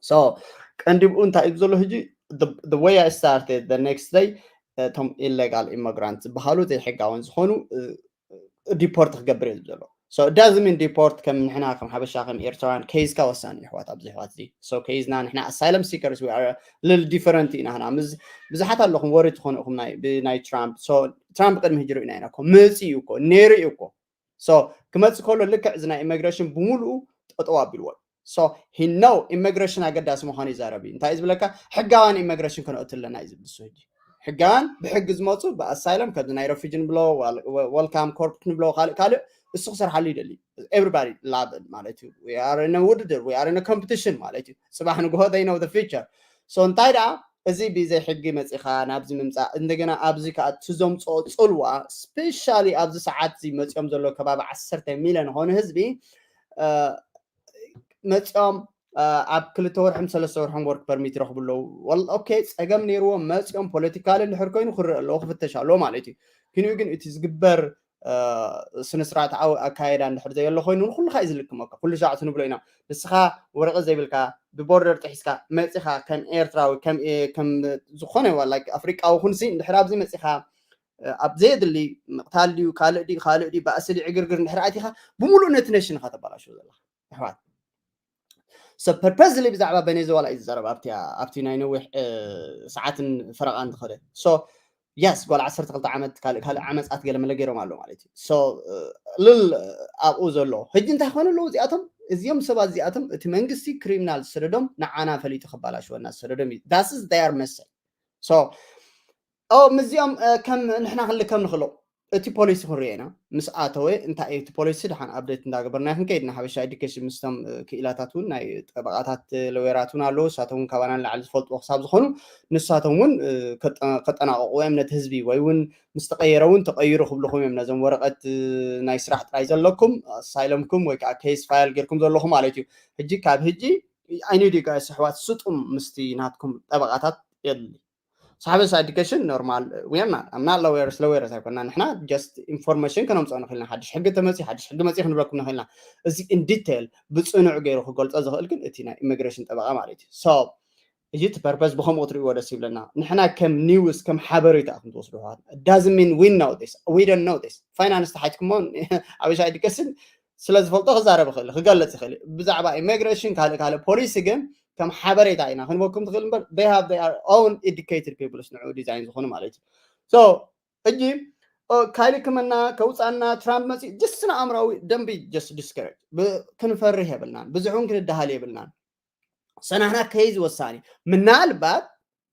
So ቀንዲ ብኡ እንታይ እዩ ዘሎ ሕጂ? The way I started the next day እቶም ኢሌጋል ኢሚግራንት ዝበሃሉ ዘይሕጋውን ዝኾኑ ዲፖርት ክገብር እዩ ዘሎ። So it doesn't mean ዲፖርት ከም ንሕና ከም ሓበሻ ከም ኤርትራውያን ኬዝካ ወሳኒ እዩ ኣሕዋት ኣብዚ ኣሕዋት እዚ። So ኬዝና ንሕና ኣሳይለም ሲከርስ we are little different ኢና። ሕና ምስ ብዙሓት ኣለኹም ወሪ ትኾኑ ኢኹም ናይ ብናይ ትራምፕ። So ትራምፕ ቅድሚ ሕጂ ርኢና ኢና እኮ መፂኡ እኮ ነይሩ እዩ እኮ። So ክመፅእ ከሎ ልክዕ እዚ ናይ ኢሚግሬሽን ብምሉኡ ጠጠው ኣቢልዎ። So he know ኢሚግሬሽን ኣገዳሲ ምዃኑ ይዛረብ እዩ። እንታይ እዩ ዝብለካ? ሕጋውያን ኢሚግሬሽን ከነእቱ ኣለና እዩ ዝብል ንሱ። ሕጂ ሕጋውያን ብሕጊ ዝመፁ ብኣሳይለም ከምዚ ናይ ረፊጂ ንብሎ፣ ወልካም ኮርፕ ንብሎ፣ ካልእ ካልእ እሱ ክሰርሓሉ ይደሊ። Everybody love ማለት እዩ። We are in a ውድድር፣ we are in a competition ማለት እዩ። ፅባሕ ንግሆ they know the future። So እንታይ ደኣ እዚ ብዘይ ሕጊ መፂኻ ናብዚ ምምፃእ እንደገና ኣብዚ ከዓ እቲ ዘምፅኦ ፅልዋ ስፔሻሊ ኣብዚ ሰዓት እዚ መፂኦም ዘሎ ከባቢ ዓሰርተ ሚልዮን ኾኑ ህዝቢ መፂኦም ኣብ ክልተ ወርሕም ሰለስተ ወርሖም ወርክ ፐርሚት ይረኽቡ ኣለዉ። ኦኬ ፀገም ነይርዎም መፂኦም ፖለቲካሊ እንድሕር ኮይኑ ክረአ ኣለዎ ክፍተሽ ኣለዎ ማለት እዩ። ክንኡ ግን እቲ ዝግበር ስነስርዓት ኣካየዳ እንድሕር ዘየሎ ኮይኑ ንኩልካ እዩ ዝልክመካ። ኩሉ ሻዕ ትንብሎ ኢና ንስኻ ወረቀት ዘይብልካ ብቦርደር ጥሒስካ መፂኻ ከም ኤርትራዊ ከም ዝኾነ ኣፍሪቃዊ ኩንሲ እንድሕር ኣብዚ መፂኻ ኣብ ዘየድሊ ምቕታል ድዩ ካልእ ድዩ ካልእ ድዩ ባእሲ ድዩ ዕግርግር እንድሕር ኣቲኻ ብምሉእ ነቲ ነሽን ኢኻ ተባላሽዎ ዘለኻ ኣሕዋት። So ፐርፐዝሊ ብዛዕባ ቬኔዙዋላ እዩ ዝዛረብ ኣብቲ ኣብቲ ናይ ነዊሕ ሰዓትን ፈረቓን ዝኸደ። So yes ጓል ዓሰርተ ክልተ ዓመት ካልእ ካልእ ዓመፃት ገለ መለ ገይሮም ኣሎ ማለት እዩ። So ልል ኣብኡ ዘሎ ሕጂ እንታይ ክኾኑ ኣለዉ እዚኣቶም እዚኦም ሰባት እዚኣቶም እቲ መንግስቲ ክሪሚናል ዝሰደዶም ንዓና ፈሊጡ ክባላሽወና ዝሰደዶም እዩ። That's their message። So ምስዚኦም ከም ንሕና ክንልከም ንኽእሎ እቲ ፖሊሲ ክንሪኦ ኢና ምስ ኣተወ እንታይ እዩ እቲ ፖሊሲ ደሓን ኣፕዴት እንዳገበርና ክንከይድ ንሓበሻ ኤዱኬሽን ምስቶም ክኢላታት እውን ናይ ጠበቃታት ለወራት እውን ኣለዉ ንሳቶም እውን ካባና ንላዕሊ ዝፈልጥዎ ክሳብ ዝኾኑ ንሳቶም እውን ከጠናቀቁ እዮም ነቲ ህዝቢ ወይ እውን ምስ ተቀየረ እውን ተቀይሩ ክብልኹም እዮም ነዞም ወረቀት ናይ ስራሕ ጥራይ ዘለኩም ኣሳይለምኩም ወይ ከዓ ኬስ ፋይል ጌርኩም ዘለኹም ማለት እዩ ሕጂ ካብ ሕጂ ኣይኒድ ጋይስ ኣሕዋት ስጡም ምስቲ ናትኩም ጠበቃታት የድሊ ሳሕበስ ኤዱኬሽን ኖርማል we are not I'm not lawyers lawyers ኣይኮና ንሕና just ኢንፎርሜሽን ከነምፅኦ ንኽእልና ሓድሽ ሕጊ ተመፅኡ ሓድሽ ሕጊ መፅኡ ክንብለኩም ንኽእልና እዚ in detail ብፅኑዕ ገይሩ ክገልፆ ዝኽእል ግን እቲ ናይ ኢሚግሬሽን ጠበቃ ማለት እዩ so ሕጂ እቲ purpose ብከምኡ ክትርእይዎ ደስ ይብለና። ንሕና ከም news ከም ሓበሬታ ኢኹም ትወስዱ ኣሕዋት። It doesn't mean we know this, we don't know this። ፋይናንስ ተሓትኩሞ ኣበሻ ኣይድቀስን፣ ስለ ዝፈልጦ ክዛረብ ይኽእል፣ ክገልጽ ይኽእል። ብዛዕባ ኢሚግሬሽን ካልእ ካልእ ፖሊሲ ግን ከም ሓበሬታ ኢና ክንበኩም ትኽእል እምበር they have their own educated people ንዑ ዲዛይን ዝኾኑ ማለት እዩ። So ሕጂ ካይሊ ክመና ከውፃና ትራምፕ መፂ just ንኣእምራዊ ደንቢ just discourage ክንፈርህ የብልናን፣ ብዙሕ እውን ክንደሃል የብልናን። ሰናህና ከይዝ ወሳኒ ምናልባት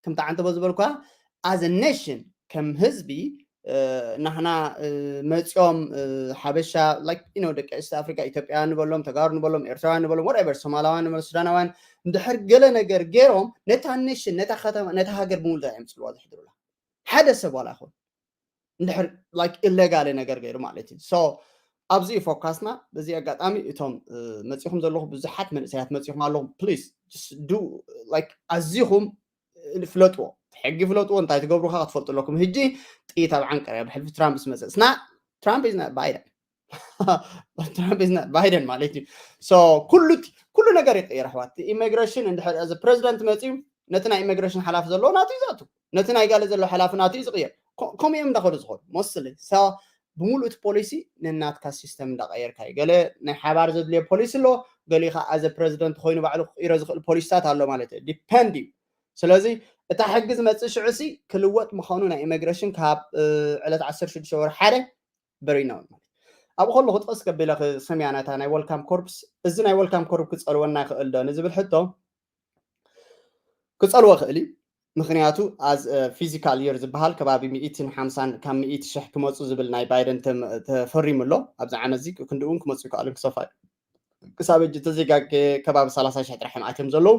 ከምቲ ዓንተቦ ዝበልኳ as a nation ከም ህዝቢ ናህና መፂኦም ሓበሻ like you know ደቂ ኢስት ኣፍሪካ ኢትዮጵያውያን ንበሎም ተጋሩ ንበሎም ኤርትራውያን ንበሎም whatever ሶማላውያን ንበሎም ሱዳናውያን እንድሕር ገለ ነገር ገይሮም ነታ ኔሽን ነታ ከተማ ነታ ሃገር ብምሉእ እዮም ፅልዋ ዘሕድሩላ ሓደ ሰብ ዋላ ይኹን እንድሕር like ኢሌጋሊ ነገር ገይሩ ማለት እዩ። So ኣብዚ እዩ ፎካስና። በዚ ኣጋጣሚ እቶም መፂኹም ዘለኹ ብዙሓት መንእሰያት መፂኹም ኣለኹም please just do like ኣዚኹም ፍለጥዎ፣ ሕጊ ፍለጥዎ። እንታይ ትገብሩ ከዓ ክትፈልጡ ኣለኩም። ሕጂ ጥይት ኣብ ዓንቀር እያ ብሕልፊ ትራምፕ ዝመፅእ ስና ትራምፕ is not Biden ትራምፕ is not Biden ማለት እዩ። So ኩሉ ኩሉ ነገር ይቅየር ኣሕዋት። ኢሚግሬሽን እንድሕር እዚ ፕሬዚደንት መፅዩ ነቲ ናይ ኢሚግሬሽን ሓላፊ ዘለዎ ናቱ እዩ ዝኣቱ፣ ነቲ ናይ ጋለ ዘሎ ሓላፊ ናቱ እዩ ዝቅየር። ከምኡ እዮም እንዳኸዱ ዝኸዱ mostly። So ብምሉእ እቲ ፖሊሲ ነናትካ ሲስተም እንዳቀየርካ እዩ። ገለ ናይ ሓባር ዘድልዮ ፖሊሲ ኣሎ፣ ገሊኡ ከዓ ኣዘ ፕሬዚደንት ኮይኑ ባዕሉ ክቅይሮ ዝኽእል ፖሊሲታት ኣሎ ማለት እዩ። ዲፐንድ እዩ። ስለዚ እታ ሕጊ ዝመፅእ ሽዑ ሲ ክልወጥ ምዃኑ ናይ ኢሚግሬሽን ካብ ዕለት ዓሰርተ ሽዱሽተ ወርሒ ሓደ በሪና ማለት ኣብኡ ከለኹ ጥቕስ ከቢለ ክሰምያ ነታ ናይ ወልካም ኮርፕስ። እዚ ናይ ወልካም ኮርፕ ክፀልወና ይኽእል ዶ ንዝብል ሕቶ ክፀልዎ ይኽእል እዩ። ምክንያቱ as physical year ዝበሃል ከባቢ ሚእትን ሓምሳን ካብ ሚእቲ ሽሕ ክመፁ ዝብል ናይ ባይደን ተፈሪሙ ኣሎ። ኣብዚ ዓመት እዚ ክንድኡ እውን ክመፁ ይከኣሉ ክሰፋ ክሳብ ሕጂ ተዘይጋጌ ከባቢ ሰላሳ ሽሕ ጥራሕ እዮም ኣትዮም ዘለዉ።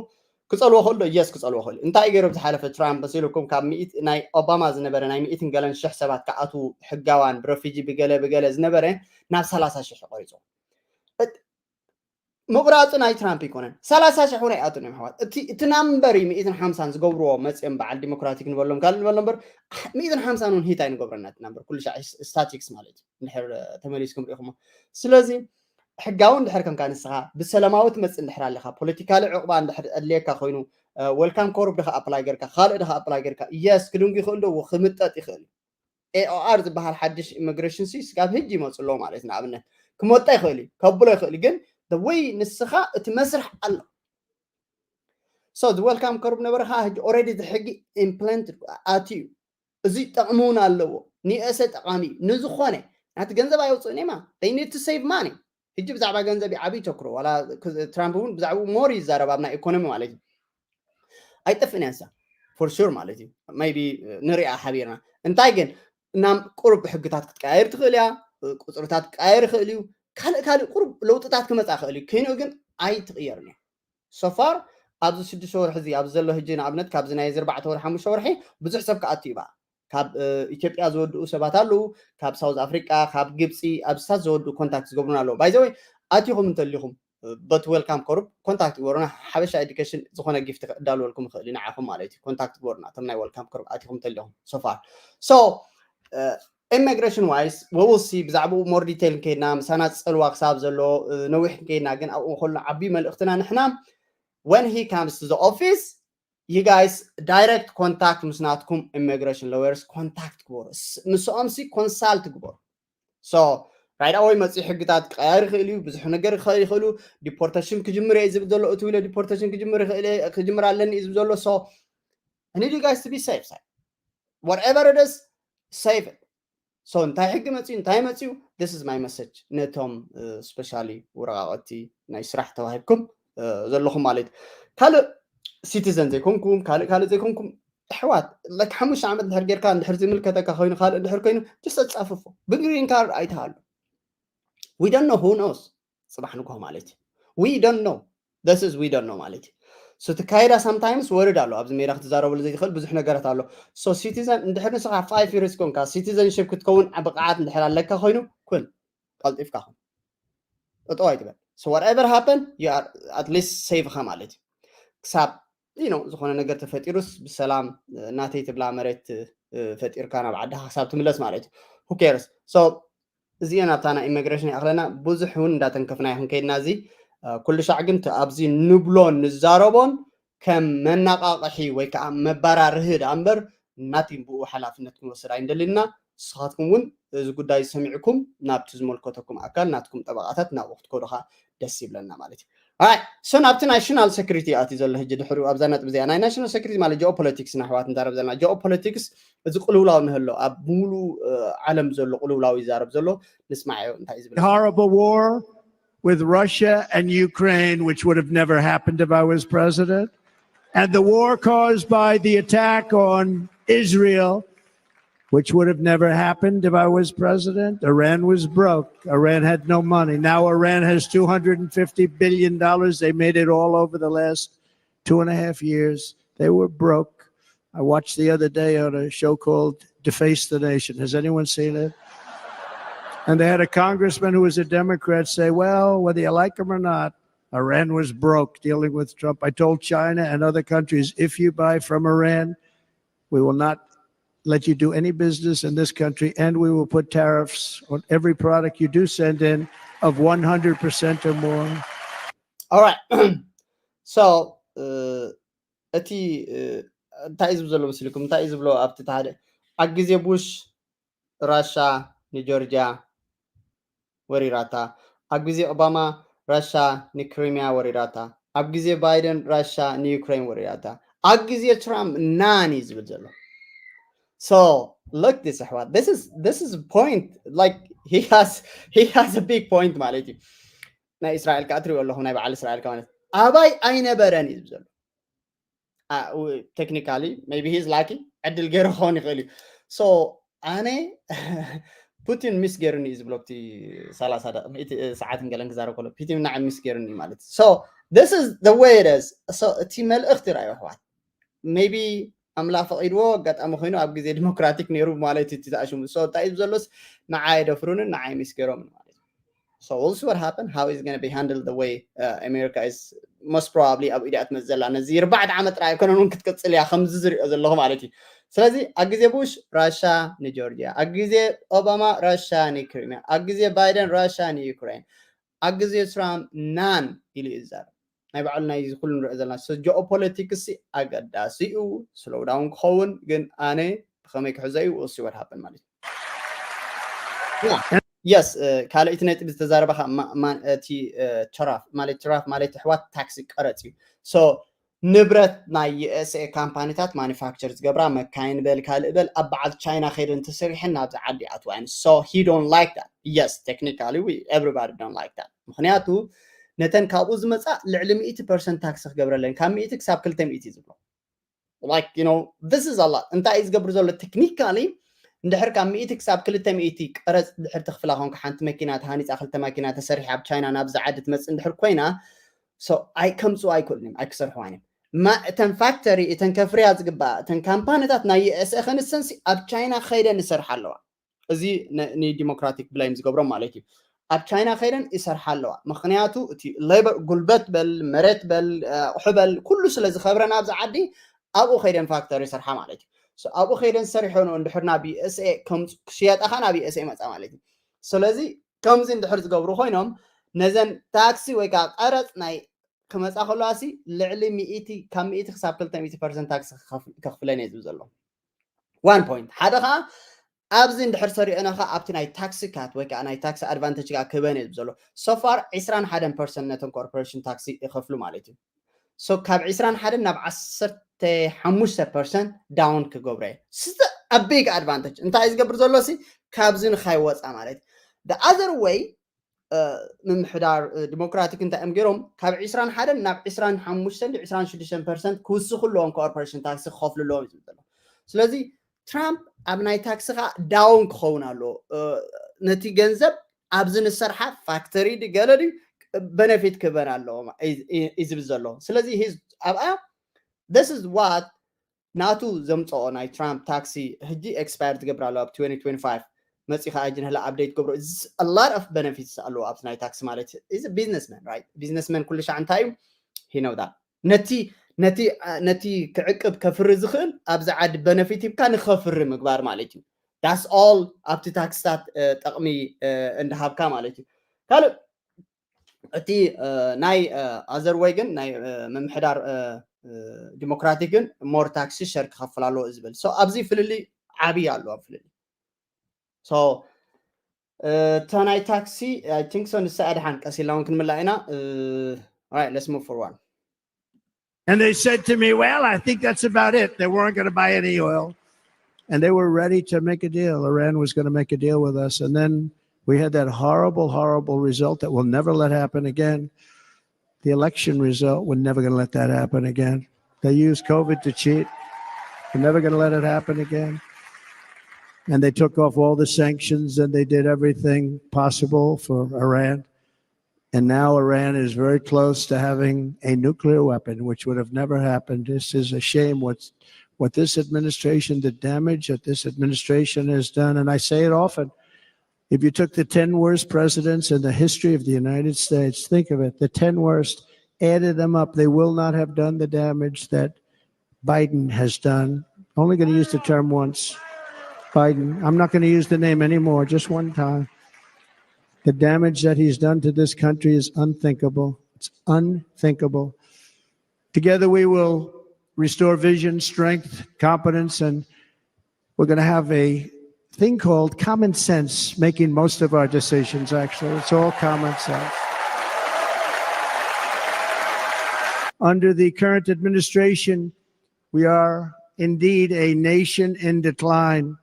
ክፀልዎ ክእል ዶ? የስ ክፀልዎ ክእል። እንታይ ገይሮም ዝሓለፈ ትራምፕ መሲልኩም ካብ ናይ ኦባማ ዝነበረ ናይ ሚእትን ገለን ሽሕ ሰባት ክኣትዉ ሕጋዋን ብረፊጂ ብገለ ብገለ ዝነበረ ናብ ሰላሳ ሽሕ ቆሪፁ። ምቁራፁ ናይ ትራምፕ ኣይኮነን። ሰላሳ ሽሕ እውን ኣይኣቱን እዮም ኣሕዋት። እቲ ናምበር እዩ ሚእትን ሓምሳን ዝገብርዎ መፅኦም በዓል ዲሞክራቲክ ንበሎም ካልእ ንበሎም እምበር ሚእትን ሓምሳን እውን ሂት ኣይንገብረና እቲ ናምበር ኩሉ ሻዕ ስታቲክስ ማለት እዩ። እንድሕር ተመሊስኩም ሪኢኹሞ። ስለዚ ሕጋዊ እንድሕር ከምካ ንስኻ ብሰላማዊ ትመፅእ እንድሕር ኣለካ ፖለቲካሊ ዕቁባ እንድሕር ኣድልየካ ኮይኑ ወልካም ኮርብ ድካ ኣፕላይ ገርካ ካልእ ድካ ኣፕላይ ገርካ የስ ክድንጉ ይኽእል ዶ ክምጠጥ ይኽእል። ኤኦኣር ዝበሃል ሓድሽ ኢሚግሬሽን ሲ ስጋብ ህጂ ይመፁ ኣለዎ ማለት ንኣብነት ክመጣ ይኽእል እዩ ከብሎ ይኽእል ግን ወይ ንስኻ እቲ መስርሕ ኣሎ። So the welcome curve ነበረ ከዓ ሕጂ already እቲ ሕጊ ኢምፕለንት ኣትዩ እዩ። እዚ ጠቕሚ እውን ኣለዎ። ንእሰ ጠቓሚ እዩ። ንዝኾነ ናቲ ገንዘብ ኣየውፅእን እማ they need to save money። ሕጂ ብዛዕባ ገንዘብ እዩ ዓብዪ ተክሮ ዋላ ትራምፕ እውን ብዛዕባ ሞር ይዛረብ ኣብ ናይ ኢኮኖሚ ማለት እዩ። ኣይጠፍእን እያ ንሳ for sure ማለት እዩ። Maybe ንሪኣ ሓቢርና እንታይ ግን ናብ ቁሩብ ሕግታት ክትቀያየር ትኽእል እያ። ቁፅርታት ክቀያየር ይኽእል እዩ። ካልእ ካልእ ቁሩብ ለውጥታት ክመፃ ይኽእል እዩ። ከይንኡ ግን ኣይትቕየርን እያ። So far ኣብዚ ሽዱሽተ ወርሒ እዚ ኣብዚ ዘሎ ሕጂ ንኣብነት ካብዚ ናይ ኣርባዕተ ወርሒ ሓሙሽተ ወርሒ ብዙሕ ሰብ ክኣቱ እዩ በኣ ካብ ኢትዮጵያ ዝወድኡ ሰባት ኣለዉ፣ ካብ ሳውዝ ኣፍሪቃ ካብ ግብፂ ኣብስታት ዝወድኡ ኮንታክት ዝገብሩና ኣለዉ። By the way ኣቲኹም እንተሊኹም but welcome ኮሩብ ኮንታክት ግበሩና። ሓበሻ ኤዱኬሽን ዝኾነ ጊፍት ክዳልወልኩም ይኽእል እዩ ንዓኹም ማለት እዩ። ኮንታክት ግበሩና እቶም ናይ ወልካም ኮሩብ ኣቲኹም እንተሊኹም። So far so ኢሚግሬሽን ዋይስ we will see ብዛዕባኡ ሞር ዲቴይል ከይድና ምሳና ፀልዋ ክሳብ ዘሎ ነዊሕ ከይድና ግን ኣብኡ ከሎ ዓብዪ መልእኽትና ንሕና when he comes to the office you guys direct contact ምስ ናትኩም ኢሚግሬሽን ሎየርስ ኮንታክት ግበሩ። ምስኦም ሲ ኮንሳልት ግበሩ። So right away መፅኡ ሕግታት ክቀያየር ይኽእል እዩ። ብዙሕ ነገር ክኸ ይኽእሉ ዲፖርቴሽን ክጅምር እየ ዝብል ዘሎ እትው ኢለ ዲፖርቴሽን ክጅምር ይኽእል እየ ክጅምር ኣለኒ እዩ ዝብል ዘሎ። So I need you guys to be safe side whatever it is save it። So እንታይ ሕጊ መፅኡ እንታይ መፅኡ this is my message ነቶም ስፔሻሊ ወረቃቀቲ ናይ ስራሕ ተዋሂብኩም ዘለኹም ማለት እዩ። ካልእ ሲቲዘን ዘይኮንኩም ካልእ ካልእ ዘይኮንኩም ኣሕዋት like ሓሙሽተ ዓመት እንድሕር ጌርካ እንድሕር ዝምልከተካ ኮይኑ ካልእ እንድሕር ኮይኑ just ኣፃፍፎ ብግሪን ካርድ ኣይትሃሉ። We don't know who knows ፅባሕ ንግሆ ማለት እዩ። We don't know this is we don't know ማለት እዩ። So ትካየዳ sometimes ወርድ ኣሎ ኣብዚ ሜዳ ክትዛረበሉ ዘይትኽእል ብዙሕ ነገራት ኣሎ። So ሲቲዘን እንድሕር ንስኻ five years ኮንካ ሲቲዘንሽፕ ክትከውን ብቕዓት እንድሕር ኣለካ ኮይኑ ኩን ቀልጢፍካ ኹን ጠጠው ኣይትበል። So whatever happen you are at least safe ኢኻ ማለት እዩ። ክሳብ you know ዝኾነ ነገር ተፈጢሩስ ብሰላም ናተይ ትብላ መሬት ፈጢርካ ናብ ዓድኻ ክሳብ ትምለስ ማለት እዩ። Who cares? So እዚኤን ኣብታ ናይ ኢሚግሬሽን ይኣኽለና ብዙሕ እውን እንዳተንከፍና ይኹን ከይድና እዚ ኩሉ ሻዕ ግን ኣብዚ ንብሎን ንዛረቦን ከም መናቃቅሒ ወይ ከዓ መባራርሂ ደኣ እምበር ናቲን ብኡ ሓላፍነት ክንወስድ ኣይንደልን ኢና። ንስኻትኩም እውን እዚ ጉዳይ ሰሚዕኩም ናብቲ ዝመልከተኩም ኣካል ናትኩም ጠበቃታት ናብኡ ክትከዱ ከዓ ደስ ይብለና ማለት እዩ። Alright, so ናብቲ ናሽናል ሴኩሪቲ ኣትዩ ዘሎ ሕጂ ድሕሪኡ ኣብዛ ነጥቢ እዚኣ ናይ ናሽናል ሴኩሪቲ ማለት ጂኦፖለቲክስ ንኣሕዋት ንዛረብ ዘለና ጂኦፖለቲክስ እዚ ቅልውላው ንህሎ ኣብ ሙሉ ዓለም ዘሎ ቅልውላው ይዛረብ ዘሎ ንስማዓዮ እንታይ እዩ ዝብል horrible war with Russia and Ukraine, which would have never happened if I was president, and the war caused by the attack on Israel, which would have never happened if I was president. Iran was broke. Iran had no money. Now Iran has two hundred fifty billion dollars. They made it all over the last two and a half years. They were broke. I watched the other day on a show called Deface the Nation. Has anyone seen it? And they had a congressman who was a Democrat say, well, whether you like him or not, Iran was broke dealing with Trump. I told China and other countries, if you buy from Iran, we will not let you do any business in this country, and we will put tariffs on every product you do send in of one hundred percent or more. Alright. So, uh, እቲ እንታይ እዩ ዝብሎ መስልኩም? እንታይ እዩ ዝብሎ ኣብቲ ሓደ ኣብ ግዜ ቡሽ ራሻ ንጆርጅያ ወሪራታ፣ ኣብ ግዜ ኦባማ ራሻ ንክሪሚያ ወሪራታ፣ ኣብ ግዜ ባይደን ራሻ ንዩክሬን ወሪራታ፣ ኣብ ግዜ ትራምፕ ናን እዩ ዝብል ዘሎ። So look this ኣሕዋት this is this is point like he has he has a big point ማለት እዩ። ናይ እስራኤል ከዓ ትሪኦ ኣለኹም ናይ በዓል እስራኤል ማለት ኣባይ ኣይነበረን እዩ ዝብል ዘሎ። Technically maybe he's lucky ዕድል ገይሩ ክኸውን ይኽእል እዩ። So ኣነ ፑቲን ሚስ ገይሩኒ እዩ ዝብሎ ኣብቲ ሰላሳ ሰዓትን ገለን ክዛረብ ከሎ ፑቲን ንዓይ ሚስ ገይሩኒ ማለት so this is the way it is። So እቲ መልእኽቲ ራእዩ ኣሕዋት maybe ኣምላኽ ፈቒድዎ ኣጋጣሚ ኮይኑ ኣብ ግዜ ዲሞክራቲክ ነይሩ ማለት እዩ እቲ ዝኣሽሙ so እንታይ እዩ ዘሎስ ንዓይ የደፍሩንን ንዓይ ሚስ ገይሮምን ማለት እዩ። So we'll see what happen how is going to be handled the way uh, America is most probably ኣብ ኢዲያ ትመፅእ ዘላ ነዚ ኣርባዕተ ዓመት ጥራይ ኣይኮነን እውን ክትቅፅል እያ ከምዚ ዝሪኦ ዘለኹ ማለት እዩ። ስለዚ ኣብ ግዜ ቡሽ ራሻ ንጆርጅያ ኣብ ግዜ ኦባማ ራሻ ንክሪሚያ ኣብ ግዜ ባይደን ራሻ ንዩክሬን ኣብ ግዜ ትራምፕ ናን ኢሉ ይዛረብ። ናይ ባዕሉ ናይ ኩሉ ንሪኦ ዘለና ጂኦፖለቲክስ ኣገዳሲ እዩ። ስሎው ዳውን ክኸውን ግን ኣነ ብኸመይ ክሕዞ እዩ we'll see what happen ማለት እዩ። Yes ካልእ እቲ ነጥቢ ዝተዛረበኻ እቲ ተራፍ ማለት ተራፍ ማለት ኣሕዋት ታክሲ ቀረፅ እዩ። So ንብረት ናይ USA ካምፓኒታት ማኑፋክቸር ዝገብራ መካይን በል ካልእ በል ኣብ በዓል ቻይና ከይደን ተሰሪሐን ናብዚ ዓዲ ኣትዋ እየን። So he don't like that. Yes technically we everybody don't like that. ምክንያቱ ነተን ካብኡ ዝመፃ ልዕሊ ሚእቲ ፐርሰንት ታክሲ ክገብረለን ካብ ሚእቲ ክሳብ ክልተ ሚእቲ ዝብሎ like you know this is a lot። እንታይ እዩ ዝገብር ዘሎ technically እንድሕር ካብ ሚእቲ ክሳብ ክልተ ሚእቲ ቀረፅ ድሕር ተኽፍላ ኮንካ ሓንቲ መኪና ተሃኒፃ ክልተ መኪና ተሰሪሓ ኣብ ቻይና ናብዚ ዓዲ ትመፅእ እንድሕር ኮይና so ኣይከምፅኡ ኣይክእሉን እዮም ኣይክሰርሕዋን እዮም። እተን ፋክተሪ እተን ከፍርያ ዝግባኣ እተን ካምፓኒታት ናይ USA ክንሰንሲ ኣብ ቻይና ከይደን ይሰርሓ ኣለዋ። እዚ ንዲሞክራቲክ ብላይም ዝገብሮም ማለት እዩ። ኣብ ቻይና ከይደን ይሰርሓ ኣለዋ። ምክንያቱ እቲ ሌበር ጉልበት በል መሬት በል ኣቑሑ በል ኩሉ ስለ ዝኸብረን ኣብዚ ዓዲ ኣብኡ ከይደን ፋክተሪ ይሰርሓ ማለት እዩ። ኣብኡ ከይደን ሰሪሖ ነው እንድሕር ናብ USA ክሽየጣ ከ ናብ USA መፃ ማለት እዩ። ስለዚ ከምዚ እንድሕር ዝገብሩ ኮይኖም ነዘን ታክሲ ወይ ከዓ ቀረፅ ናይ ክመፃ ከለዋ ሲ ልዕሊ ሚእቲ ካብ ሚእቲ ክሳብ ክልተ ሚእቲ ፐርሰንት ታክሲ ከኽፍለን እየ ዝብል ዘሎ። One point ሓደ ከዓ ኣብዚ እንድሕር ሰሪኦና ከዓ ኣብቲ ናይ ታክሲ ካት ወይ ከዓ ናይ ታክሲ ኣድቫንቴጅ ከዓ ክህበን እየ ዝብል ዘሎ። So far ዒስራን ሓደን ፐርሰንት ነተን ኮርፖሬሽን ታክሲ ይኸፍሉ ማለት እዩ። So ካብ ዒስራን ሓደን ናብ ዓሰርተ ሓሙሽተ ፐርሰንት ዳውን ክገብሮ እየ። ስተ a big advantage እንታይ እዩ ዝገብር ዘሎ ሲ ካብዚ ንካይወፃ ማለት እዩ። The other way ምምሕዳር ዲሞክራቲክ እንታይ እዮም ገይሮም ካብ ዒስራን ሓደን ናብ ዒስራን ሓሙሽተን ዒስራን ሽዱሽተን ፐርሰንት ክውስኹ ኣለዎም ኮርፖሬሽን ታክሲ ክኸፍሉ ኣለዎም እዩ ዝብል ዘሎ። ስለዚ ትራምፕ ኣብ ናይ ታክሲ ከዓ ዳውን ክኸውን ኣለዎ። ነቲ ገንዘብ ኣብዚ ንሰርሓ ፋክተሪ ገለ ድዩ በነፊት ክህበን ኣለዎ እዩ ዝብል ዘሎ። ስለዚ ኣብኣ this is what ናቱ ዘምፀኦ ናይ ትራምፕ ታክሲ ሕጂ ኤክስፓየር ትገብር ኣለዋ ኣብ twenty twenty-five መፂኻ ሕጂ ንህላ ኣፕዴት ገብሮ a lot of benefits ኣለዎ ኣብቲ ናይ ታክሲ ማለት እዩ። Businessman right businessman ኩሉ ሻዕ እንታይ እዩ he know that ነቲ ነቲ ነቲ ክዕቅብ ከፍሪ ዝኽእል ኣብዚ ዓዲ በነፊት ሂብካ ንኸፍሪ ምግባር ማለት እዩ። That's all ኣብቲ ታክስታት ጠቕሚ እንዳሃብካ ማለት እዩ። ካልእ እቲ ናይ other way ግን ናይ ምምሕዳር ዲሞክራቲክ ግን more tax share ክኸፍል ኣለዎ ዝብል። So ኣብዚ ፍልልይ ዓብይ ኣሎ ኣብ ፍልልይ። So እታ ናይ ታክሲ I think so ንሳ እያ ድሓን ቀስ ኢልና እውን ክንምላእ ኢና። All right, let's move forward. And they said to me, "Well, I think that's about it." They weren't going to buy any oil. And they were ready to make a deal. Iran was going to make a deal with us. And then we had that horrible, horrible result that we'll never let happen again. The election result, we're never going to let that happen again. They used COVID to cheat. We're never going to let it happen again. And they took off all the sanctions and they did everything possible for Iran. And now Iran is very close to having a nuclear weapon, which would have never happened. This is a shame what's, what this administration, the damage that this administration has done. And I say it often, if you took the ten worst presidents in the history of the United States, think of it, the ten worst, added them up, they will not have done the damage that Biden has done. Only going to use the term once. Biden, I'm not going to use the name anymore, just one time. The damage that he's done to this country is unthinkable. It's unthinkable. Together we will restore vision, strength, competence, and we're going to have a thing called common sense making most of our decisions, actually. It's all common sense. Under the current administration, we are indeed a nation in decline.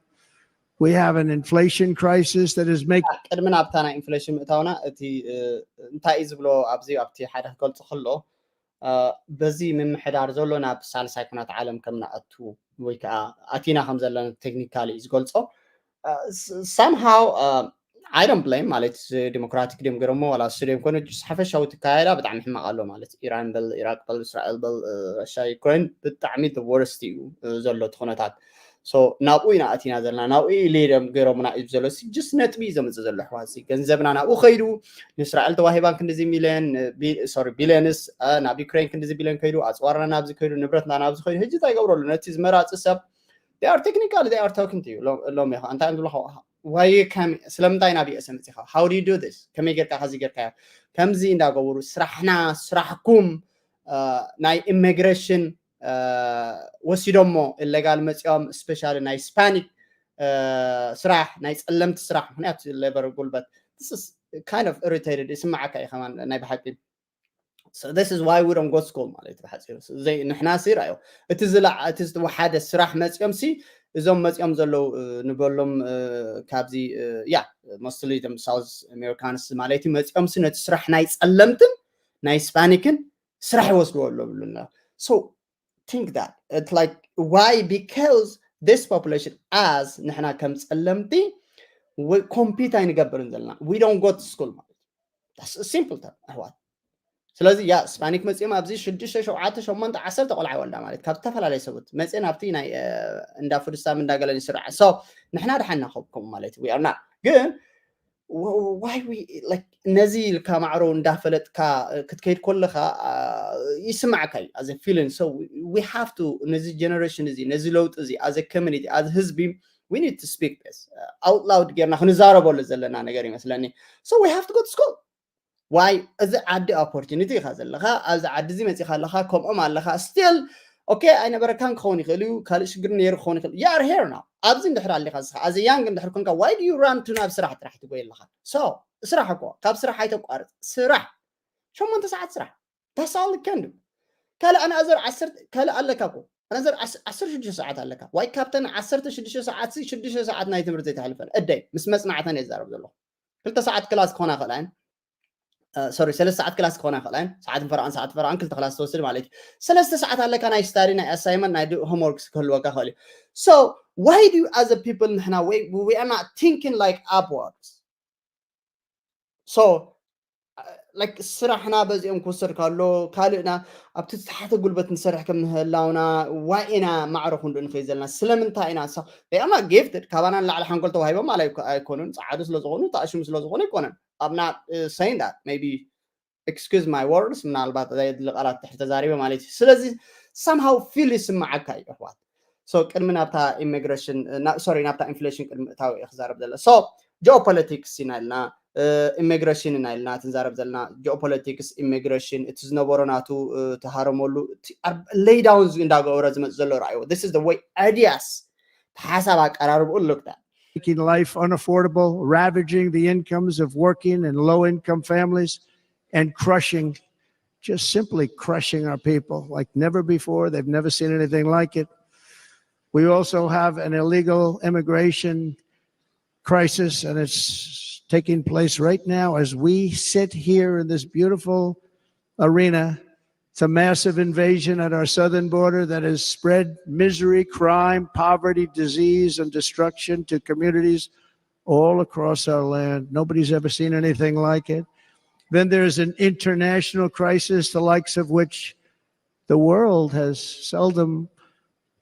We have an inflation crisis that is making ቅድሚ ናብታ ናይ ኢንፍሌሽን ምእታውና እቲ እንታይ እዩ ዝብሎ ኣብዚ ኣብቲ ሓደ ክገልጾ ከሎ በዚ ምምሕዳር ዘሎ ናብ ሳልሳይ ኩናት ዓለም ከም ንኣቱ ወይ ከዓ ኣቲና ከም ዘለና ቴክኒካሊ እዩ ዝገልጾ። Somehow I don't blame ማለት ዲሞክራቲክ ድዮም ገይሮሞ ዋላ እሱ ድዮም ኮነ ሓፈሻዊ ትካየዳ ብጣዕሚ ሕማቕ ኣሎ ማለት ኢራን በል ኢራቅ በል እስራኤል በል ራሻ ዩክሬን ብጣዕሚ ወርስት እዩ ዘሎ እቲ ኩነታት። ናብኡ ኢና ኣቲና ዘለና ናብኡ ኢሊደም ገይሮምና እዩ ዘሎ ጅስ ነጥቢ እዩ ዘምፅእ ዘሎ ኣሕዋት ገንዘብና ናብኡ ከይዱ ንእስራኤል ተዋሂባን ክንድዚ ሚሊዮን ሶሪ ቢሊዮንስ ናብ ዩክሬን ክንድዚ ቢሊዮን ከይዱ ኣፅዋርና ናብዚ ከይዱ ንብረትና ናብዚ ከይዱ ሕጂ እንታይ ይገብረሉ ነቲ ዝመራፂ ሰብ they are technical they are talking to you ሎም ኢኻ እንታይ ዝብሉ ዋይ ስለምንታይ ናብ ዩኤስ መፂኻ how do you do this ከመይ ጌርካ ከዚ ጌርካ ከምዚ እንዳገበሩ ስራሕና ስራሕኩም ናይ ኢሚግሬሽን ወሲዶሞ ኢሌጋል መፂኦም ስፔሻሊ ናይ ስፓኒክ ስራሕ ናይ ፀለምቲ ስራሕ ምክንያቱ ሌበር ጉልበት kind of irritated ይስማዓካ እዩ ከማን ናይ ብሓቂ this is why we don't go school ማለት ብሓፂሩ ንሕና ሲ ራዮ እቲ ዝለዓ እቲ ዝተወሓደ ስራሕ መፂኦም ሲ እዞም መፂኦም ዘለዉ ንበሎም ካብዚ ያ mostly them South Americans ማለት እዩ መፂኦም ሲ ነቲ ስራሕ ናይ ፀለምትን ናይ ስፓኒክን ስራሕ ይወስድዎ ኣሎ ብሉና so think that it's like why because this population as ንሕና ከም ፀለምቲ ኮምፒት ኣይንገብርን ዘለና we don't go to school ማለት simple term ኣሕዋት ስለዚ ያ ስፓኒክ መፂኦም ኣብዚ ሽዱሽተ ሸውዓተ ሸሞንተ ዓሰርተ ቆልዓ ይወልዳ ማለት ካብ ዝተፈላለዩ ሰብት መፅን ኣብቲ ናይ እንዳ ፉድስታም እንዳገለን ይስራዕ so ንሕና ድሓና ከምኡ ማለት we are not ግን why we like ነዚ ኢልካ ማዕሮ እንዳፈለጥካ ክትከይድ ከለካ ይስማዕካ እዩ as a feeling so we have to ነዚ generation እዚ ነዚ ለውጢ እዚ as a community as ህዝቢ we need to speak this out loud ጌርና ክንዛረበሉ ዘለና ነገር ይመስለኒ so we have to go to school why እዚ ዓዲ opportunity ኢኻ ዘለኻ ኣብዚ ዓዲ እዚ መፂኻ ኣለኻ ከምኦም ኣለኻ still okay ኣይነበረካን ክኸውን ይኽእል እዩ ካልእ ሽግር ነይሩ ክኸውን ይኽእል you are here now ኣብዚ እንድሕር ኣሊኻ ዝኻ as a young እንድሕር ኮንካ why do you run to ናብ ስራሕ ጥራሕ ትጎይ ኣለኻ so ስራሕ እኮ ካብ ስራሕ ኣይተቋርፅ ስራሕ ሸሞንተ ሰዓት ስራሕ that's all you can do ካልእ ኣናዘር ዓሰርተ ካልእ ኣለካ እኮ ኣናዘር ዓሰርተ ሽዱሽተ ሰዓት ኣለካ ዋይ ካብተን ዓሰርተ ሽዱሽተ ሰዓት ሽዱሽተ ሰዓት ናይ ትምህርቲ ዘይተሕልፈን እደይ ምስ መፅናዕተን እየ ዝዛረብ ዘለኹ ክልተ ሰዓት ክላስ ክኾና ይኽእላ እየን sorry ሰለስተ ሰዓት ክላስ ክኾና ይኽእላ እየን ሰዓት ፈረቓን ሰዓት ፈረቓን ክልተ ክላስ ትወስድ ማለት እዩ ሰለስተ ሰዓት ኣለካ ናይ ስታዲ ናይ ኣሳይመንት ናይ homework ክህልወካ ይኽእል እዩ so why do you as a people ንሕና we are not thinking like upwards so like ስራሕና በዚኦም ክውሰድ ከሎ ካልእና ኣብቲ ዝተሓተ ጉልበት ንሰርሕ ከም ምህላውና why ኢና ማዕረ ክንዱ ንኸይ ዘለና ስለምንታይ ኢና they are not gifted ካባና ንላዕሊ ሓንጎል ተዋሂቦም ማለት ኣይኮኑን ፀዓዱ ስለ ዝኾኑ ተኣሽሙ ስለ ዝኾኑ ኣይኮነን I'm not saying that maybe excuse my words ምናልባት ዘየድሊ ቃላት ትሕር ተዛሪበ ማለት እዩ ስለዚ somehow feel ይስማዓካ እዩ ኣሕዋት so ቅድሚ ናብታ ኢሚግሬሽን sorry ናብታ ኢንፍሌሽን ቅድሚ እታዊ እየ ክዛረብ ዘለ so geopolitics ኢና ኢልና ኢሚግሬሽን ኢና ኢልና ትንዛረብ ዘለና። ጂኦፖለቲክስ፣ ኢሚግሬሽን፣ እቲ ዝነበሮ ናቱ ተሃረመሉ፣ ሌይዳውን እንዳገበረ ዝመፅ ዘሎ ረኣይዎ። This is the way ideas፣ ሓሳብ ኣቀራርብኡ looked at. Making life unaffordable, ravaging the incomes of working and low income families, and crushing, just simply crushing our people like never before. They've never seen anything like it. We also have an illegal immigration crisis, and it's taking place right now as we sit here in this beautiful arena. It's a massive invasion at our southern border that has spread misery, crime, poverty, disease, and destruction to communities all across our land. Nobody's ever seen anything like it. Then there's an international crisis, the likes of which the world has seldom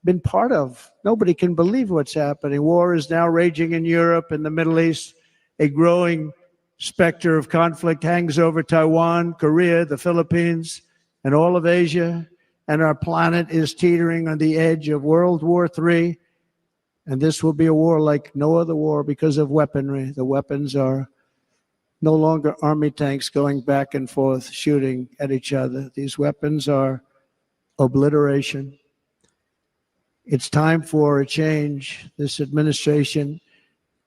been part of. Nobody can believe what's happening. War is now raging in Europe and the Middle East. A growing specter of conflict hangs over Taiwan, Korea, the Philippines, and all of Asia. And our planet is teetering on the edge of World War three. And this will be a war like no other war because of weaponry. The weapons are no longer army tanks going back and forth shooting at each other. These weapons are obliteration. It's time for a change. This administration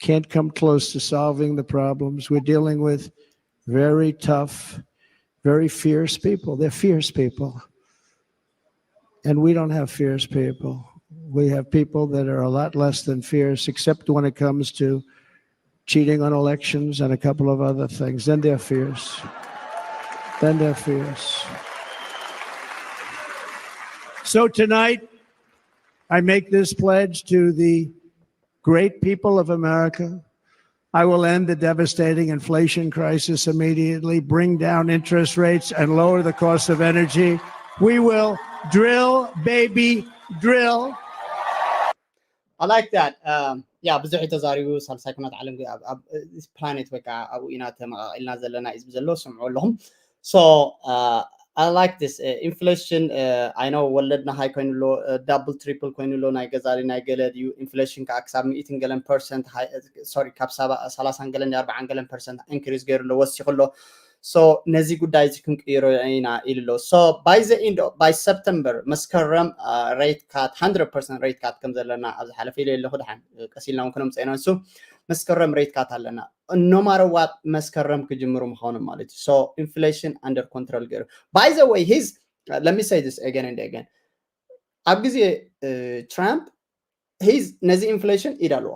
can't come close to solving the problems. We're dealing with very tough, very fierce people. They're fierce people. And we don't have fierce people. We have people that are a lot less than fierce, except when it comes to cheating on elections and a couple of other things. Then they're fierce. Then they're fierce. So tonight, I make this pledge to the great people of America. I will end the devastating inflation crisis immediately, bring down interest rates, and lower the cost of energy. We will drill, baby, drill. I like that. Um, yeah, ብዙሕ እዩ ተዛሪቡ። ሳልሳይ ኩናት ዓለም ኣብ ፕላኔት ወይ ከዓ ኣብኡ ኢና ተመቃቂልና ዘለና እዩ ዝብል ዘሎ። ስምዑ ኣለኹም። So uh, I like this. Uh, inflation, uh, I know ወለድና ሃይ ኮይኑ ኣሎ፣ double triple ኮይኑ ኣሎ፣ ናይ ገዛሊ ናይ ገለ ድዩ። ኢንፍሌሽን ከዓ ክሳብ ሚእትን ገለን ፐርሰንት፣ ሶሪ፣ ካብ ሰላሳን ገለን ኣርባዓን ገለን ፐርሰንት ኢንክሪዝ ገይሩ ኣሎ፣ ወሲኹ ኣሎ። So ነዚ ጉዳይ እዚ ክንቅይሮ ኢና ኢሉ ኣሎ። So by the end of, by September፣ መስከረም፣ rate cut፣ hundred percent rate cut ከም ዘለና ኣብ ዝሓለፈ ኢለ ኣለኹ። ድሓን ቀስ ኢልና እውን ክነምፀ ኢና። ንሱ መስከረም rate cut ኣለና። No matter what መስከረም ክጅምሩ ምዃኑ ማለት እዩ። So inflation under control ገይሩ። By the way, he's, let me say this again and again. ኣብ ግዜ ትራምፕ፣ he's፣ ነዚ ኢንፍሌሽን ኢድ ኣለዎ።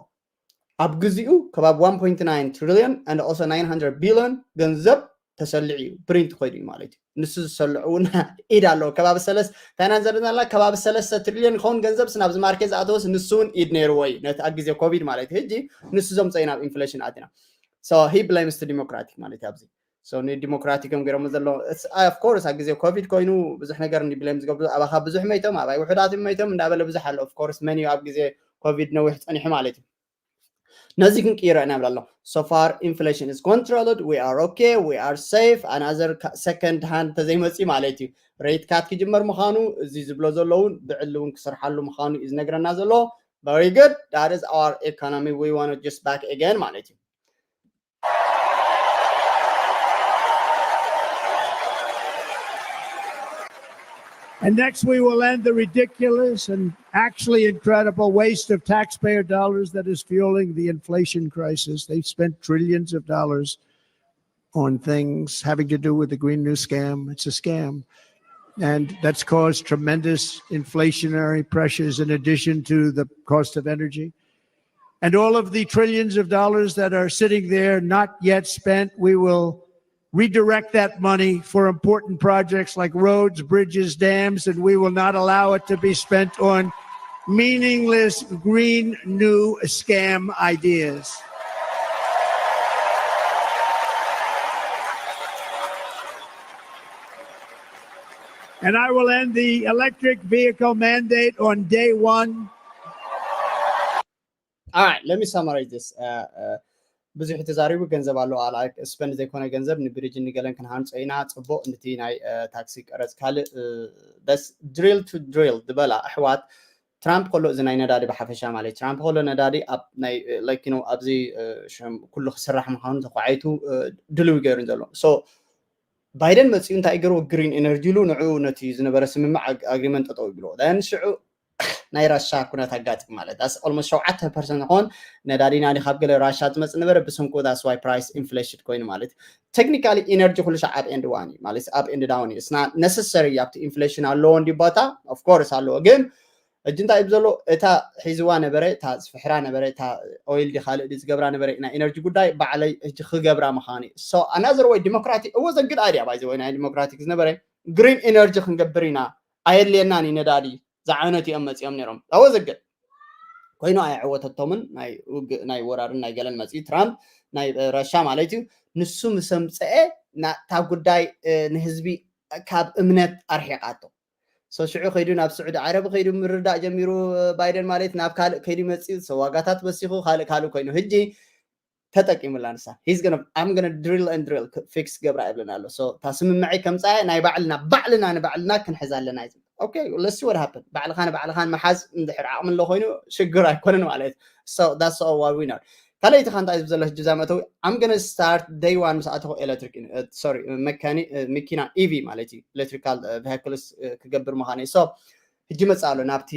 ኣብ ግዚኡ ከባቢ one point nine trillion and also nine hundred billion ገንዘብ ተሰልዑ እዩ፣ ፕሪንት ኮይኑ እዩ ማለት እዩ። ንሱ ዝሰልዑ እውን ኢድ ኣለዎ። ከባቢ ሰለስ፣ ፋይናንስ ዘርናላ ከባቢ ሰለስተ ትሪልዮን ይኸውን ገንዘብ ስናብዚ ማርኬት ዝኣተወስ ንሱ እውን ኢድ ነይርዎ እዩ፣ ነቲ ኣብ ግዜ ኮቪድ ማለት እዩ። ሕጂ ንሱ ዘምፀ ናብ ኢንፍሌሽን ኣቲና። So he blames the Democratic ማለት እዩ ኣብዚ። So ንዲሞክራቲክ እዮም ገይሮም ዘሎ። Of course ኣብ ግዜ ኮቪድ ኮይኑ ብዙሕ ነገር እንዲ ብሌም ዝገብሩ፣ ኣባኻ ብዙሕ መይቶም፣ ኣባይ ውሑዳት እዮም መይቶም እንዳበለ ብዙሕ ኣሎ። Of course መን እዩ ኣብ ግዜ ኮቪድ ነዊሕ ፀኒሑ ማለት እዩ። ነዚ ክንቅይሮ ኢና ይብል ኣሎ። So far inflation is controlled, we are okay, we are safe, another second hand ተዘይመፂ ማለት እዩ። Rate cut ክጅመር ምዃኑ እዚ ዝብሎ ዘሎ እውን ብዕሊ እውን ክሰርሓሉ ምዃኑ እዩ ዝነግረና ዘሎ። Very good, that is our economy, we want to just back again ማለት እዩ። And next, we will end the ridiculous and actually incredible waste of taxpayer dollars that is fueling the inflation crisis. They've spent trillions of dollars on things having to do with the Green New Scam. It's a scam. And that's caused tremendous inflationary pressures in addition to the cost of energy. And all of the trillions of dollars that are sitting there not yet spent, we will redirect that money for important projects like roads, bridges, dams, and we will not allow it to be spent on meaningless Green New Scam ideas. And I will end the electric vehicle mandate on day one. All right, let me summarize this. Uh, uh, ብዙሕ ተዛሪቡ፣ ገንዘብ ኣሎ፣ like spend ዘይኮነ ገንዘብ ንብሪጅ ንገለን ክንሃንጾ ኢና። ጽቡቕ፣ ነቲ ናይ ታክሲ ቀረጽ ካልእ። Best drill to drill ዝበላ ኣሕዋት ትራምፕ ከሎ እዚ ናይ ነዳዲ ብሓፈሻ ማለት ትራምፕ ከሎ ነዳዲ ኣብ ናይ like you know ኣብዚ ኩሉ ክስራሕ ምዃኑ ተኳዒቱ ድልዊ ገይሩ ዘሎ። So ባይደን መፂኡ እንታይ ገይሩ? ግሪን ኤነርጂ ኢሉ ንዕኡ ነቲ ዝነበረ ስምምዕ ኣግሪመንት ጠጠው ይብሎ። ሽዑ ናይ ራሻ ኩነት ኣጋጥም ማለት ዳስ ኦልሞስት ሸውዓተ ፐርሰንት ኾን ነዳዲ ናዲ ካብ ገለ ራሻ ዝመፅ ነበረ ብስንቁ that's why price inflation ኮይኑ ማለት technically energy ኩሉ ሻዕ up and down ማለት up and down እዩ። It's not necessary ኣብቲ ኢንፍሌሽን ኣለዎ እንዲ ቦታ of course ኣለዎ ግን እጅ እንታይ እዩ ዘሎ እታ ሒዝዋ ነበረ እታ ዝፍሕራ ነበረ እታ ኦይል ዲ ካልእ ዝገብራ ነበረ ናይ ኤነርጂ ጉዳይ ባዕለይ እጅ ክገብራ ምዃኒ so another way ዲሞክራቲ እዎ ዘግድ ኣይድያ ባይዘ ወይ ናይ ዲሞክራቲክ ዝነበረ ግሪን ኤነርጂ ክንገብር ኢና ኣየድልየናን እዩ ነዳዲ ዝዓይነቱ እዮም መፂኦም ነይሮም ኣወዘግድ ኮይኑ ኣይዕወተቶምን ናይ ውግእ ናይ ወራርን ናይ ገለን መፅኡ ትራምፕ ናይ ረሻ ማለት እዩ ንሱ ምስ ኣምፀአ ናታ ጉዳይ ንህዝቢ ካብ እምነት ኣርሒቓቶ so ሽዑ ከይዱ ናብ ስዑዲ ዓረብ ከይዱ ምርዳእ ጀሚሩ ባይደን ማለት ናብ ካልእ ከይዱ መፅኡ so ዋጋታት በሲኹ ካልእ ካልእ ኮይኑ ህጂ ተጠቂሙላ ንሳ he's gonna I'm gonna drill and drill fix ገብራ ይብለና ኣሎ so እታ ስምምዐይ ከምፃያ ናይ ባዕልና ባዕልና ንባዕልና ክንሕዛ ኣለና እዩ okay let's see what happen ባዕልኻ ንባዕልኻን መሓዝ እንድሕር ዓቕሚ ኣሎ ኮይኑ ሽግር ኣይኮነን ማለት so that's all what we know ካልኣይቲ ካ እንታይ እዩ ዘሎ ህጂ ዛመተዊ I'm gonna start day one ምስ ኣተኹ electric sorry መካኒ መኪና EV ማለት እዩ electrical vehicles ክገብር ምዃነ so ህጂ መፅእ ኣሎ ናብቲ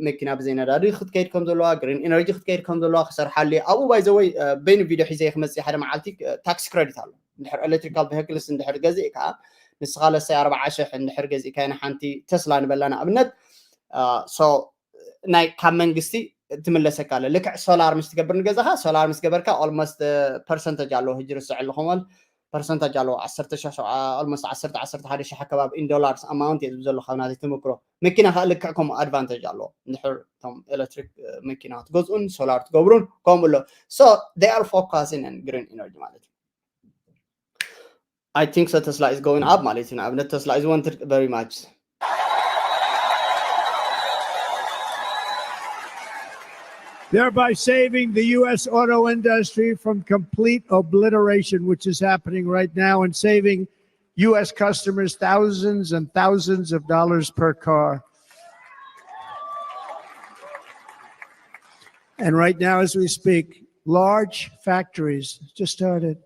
መኪና ብዘይ ነዳዲ ክትከይድ ከም ዘለዋ green energy ክትከይድ ከም ዘለዋ ክሰርሓሉ ኣብኡ by the way በይኑ ቪድዮ ሒዘ ክመፅእ ሓደ መዓልቲ tax credit ኣሎ እንድሕር electrical vehicles እንድሕር ገዚእ ከዓ ንስኻ ለሳይ ኣርባዓ ሽሕ እንድሕር ገዚእካ ንሓንቲ ተስላ ንበላ ንኣብነት so ናይ ካብ መንግስቲ ትምለሰካ ኣሎ ልክዕ ሶላር ምስ ትገብር ንገዛኻ ሶላር ምስ ገበርካ almost percentage ኣለዎ ህጂ ርስዕ ኣለኹም percentage ኣለዎ ዓሰርተ ሽሕ almost ዓሰርተ ዓሰርተ ሓደ ሽሕ ኣከባቢ in dollars amount እየ ዝብል ዘለኹ ካብ ናተይ ተመክሮ መኪና ከዓ ልክዕ ከምኡ advantage ኣለዎ እንድሕር እቶም electric መኪና ክትገዝኡን solar ትገብሩን ከምኡ ኣሎ so they are focusing on green energy ማለት እዩ I think so Tesla is going up ማለት እዩ ንኣብነት Tesla is wanted very much thereby saving the U S auto industry from complete obliteration, which is happening right now, and saving U S customers thousands and thousands of dollars per car. And right now, as we speak, large factories just started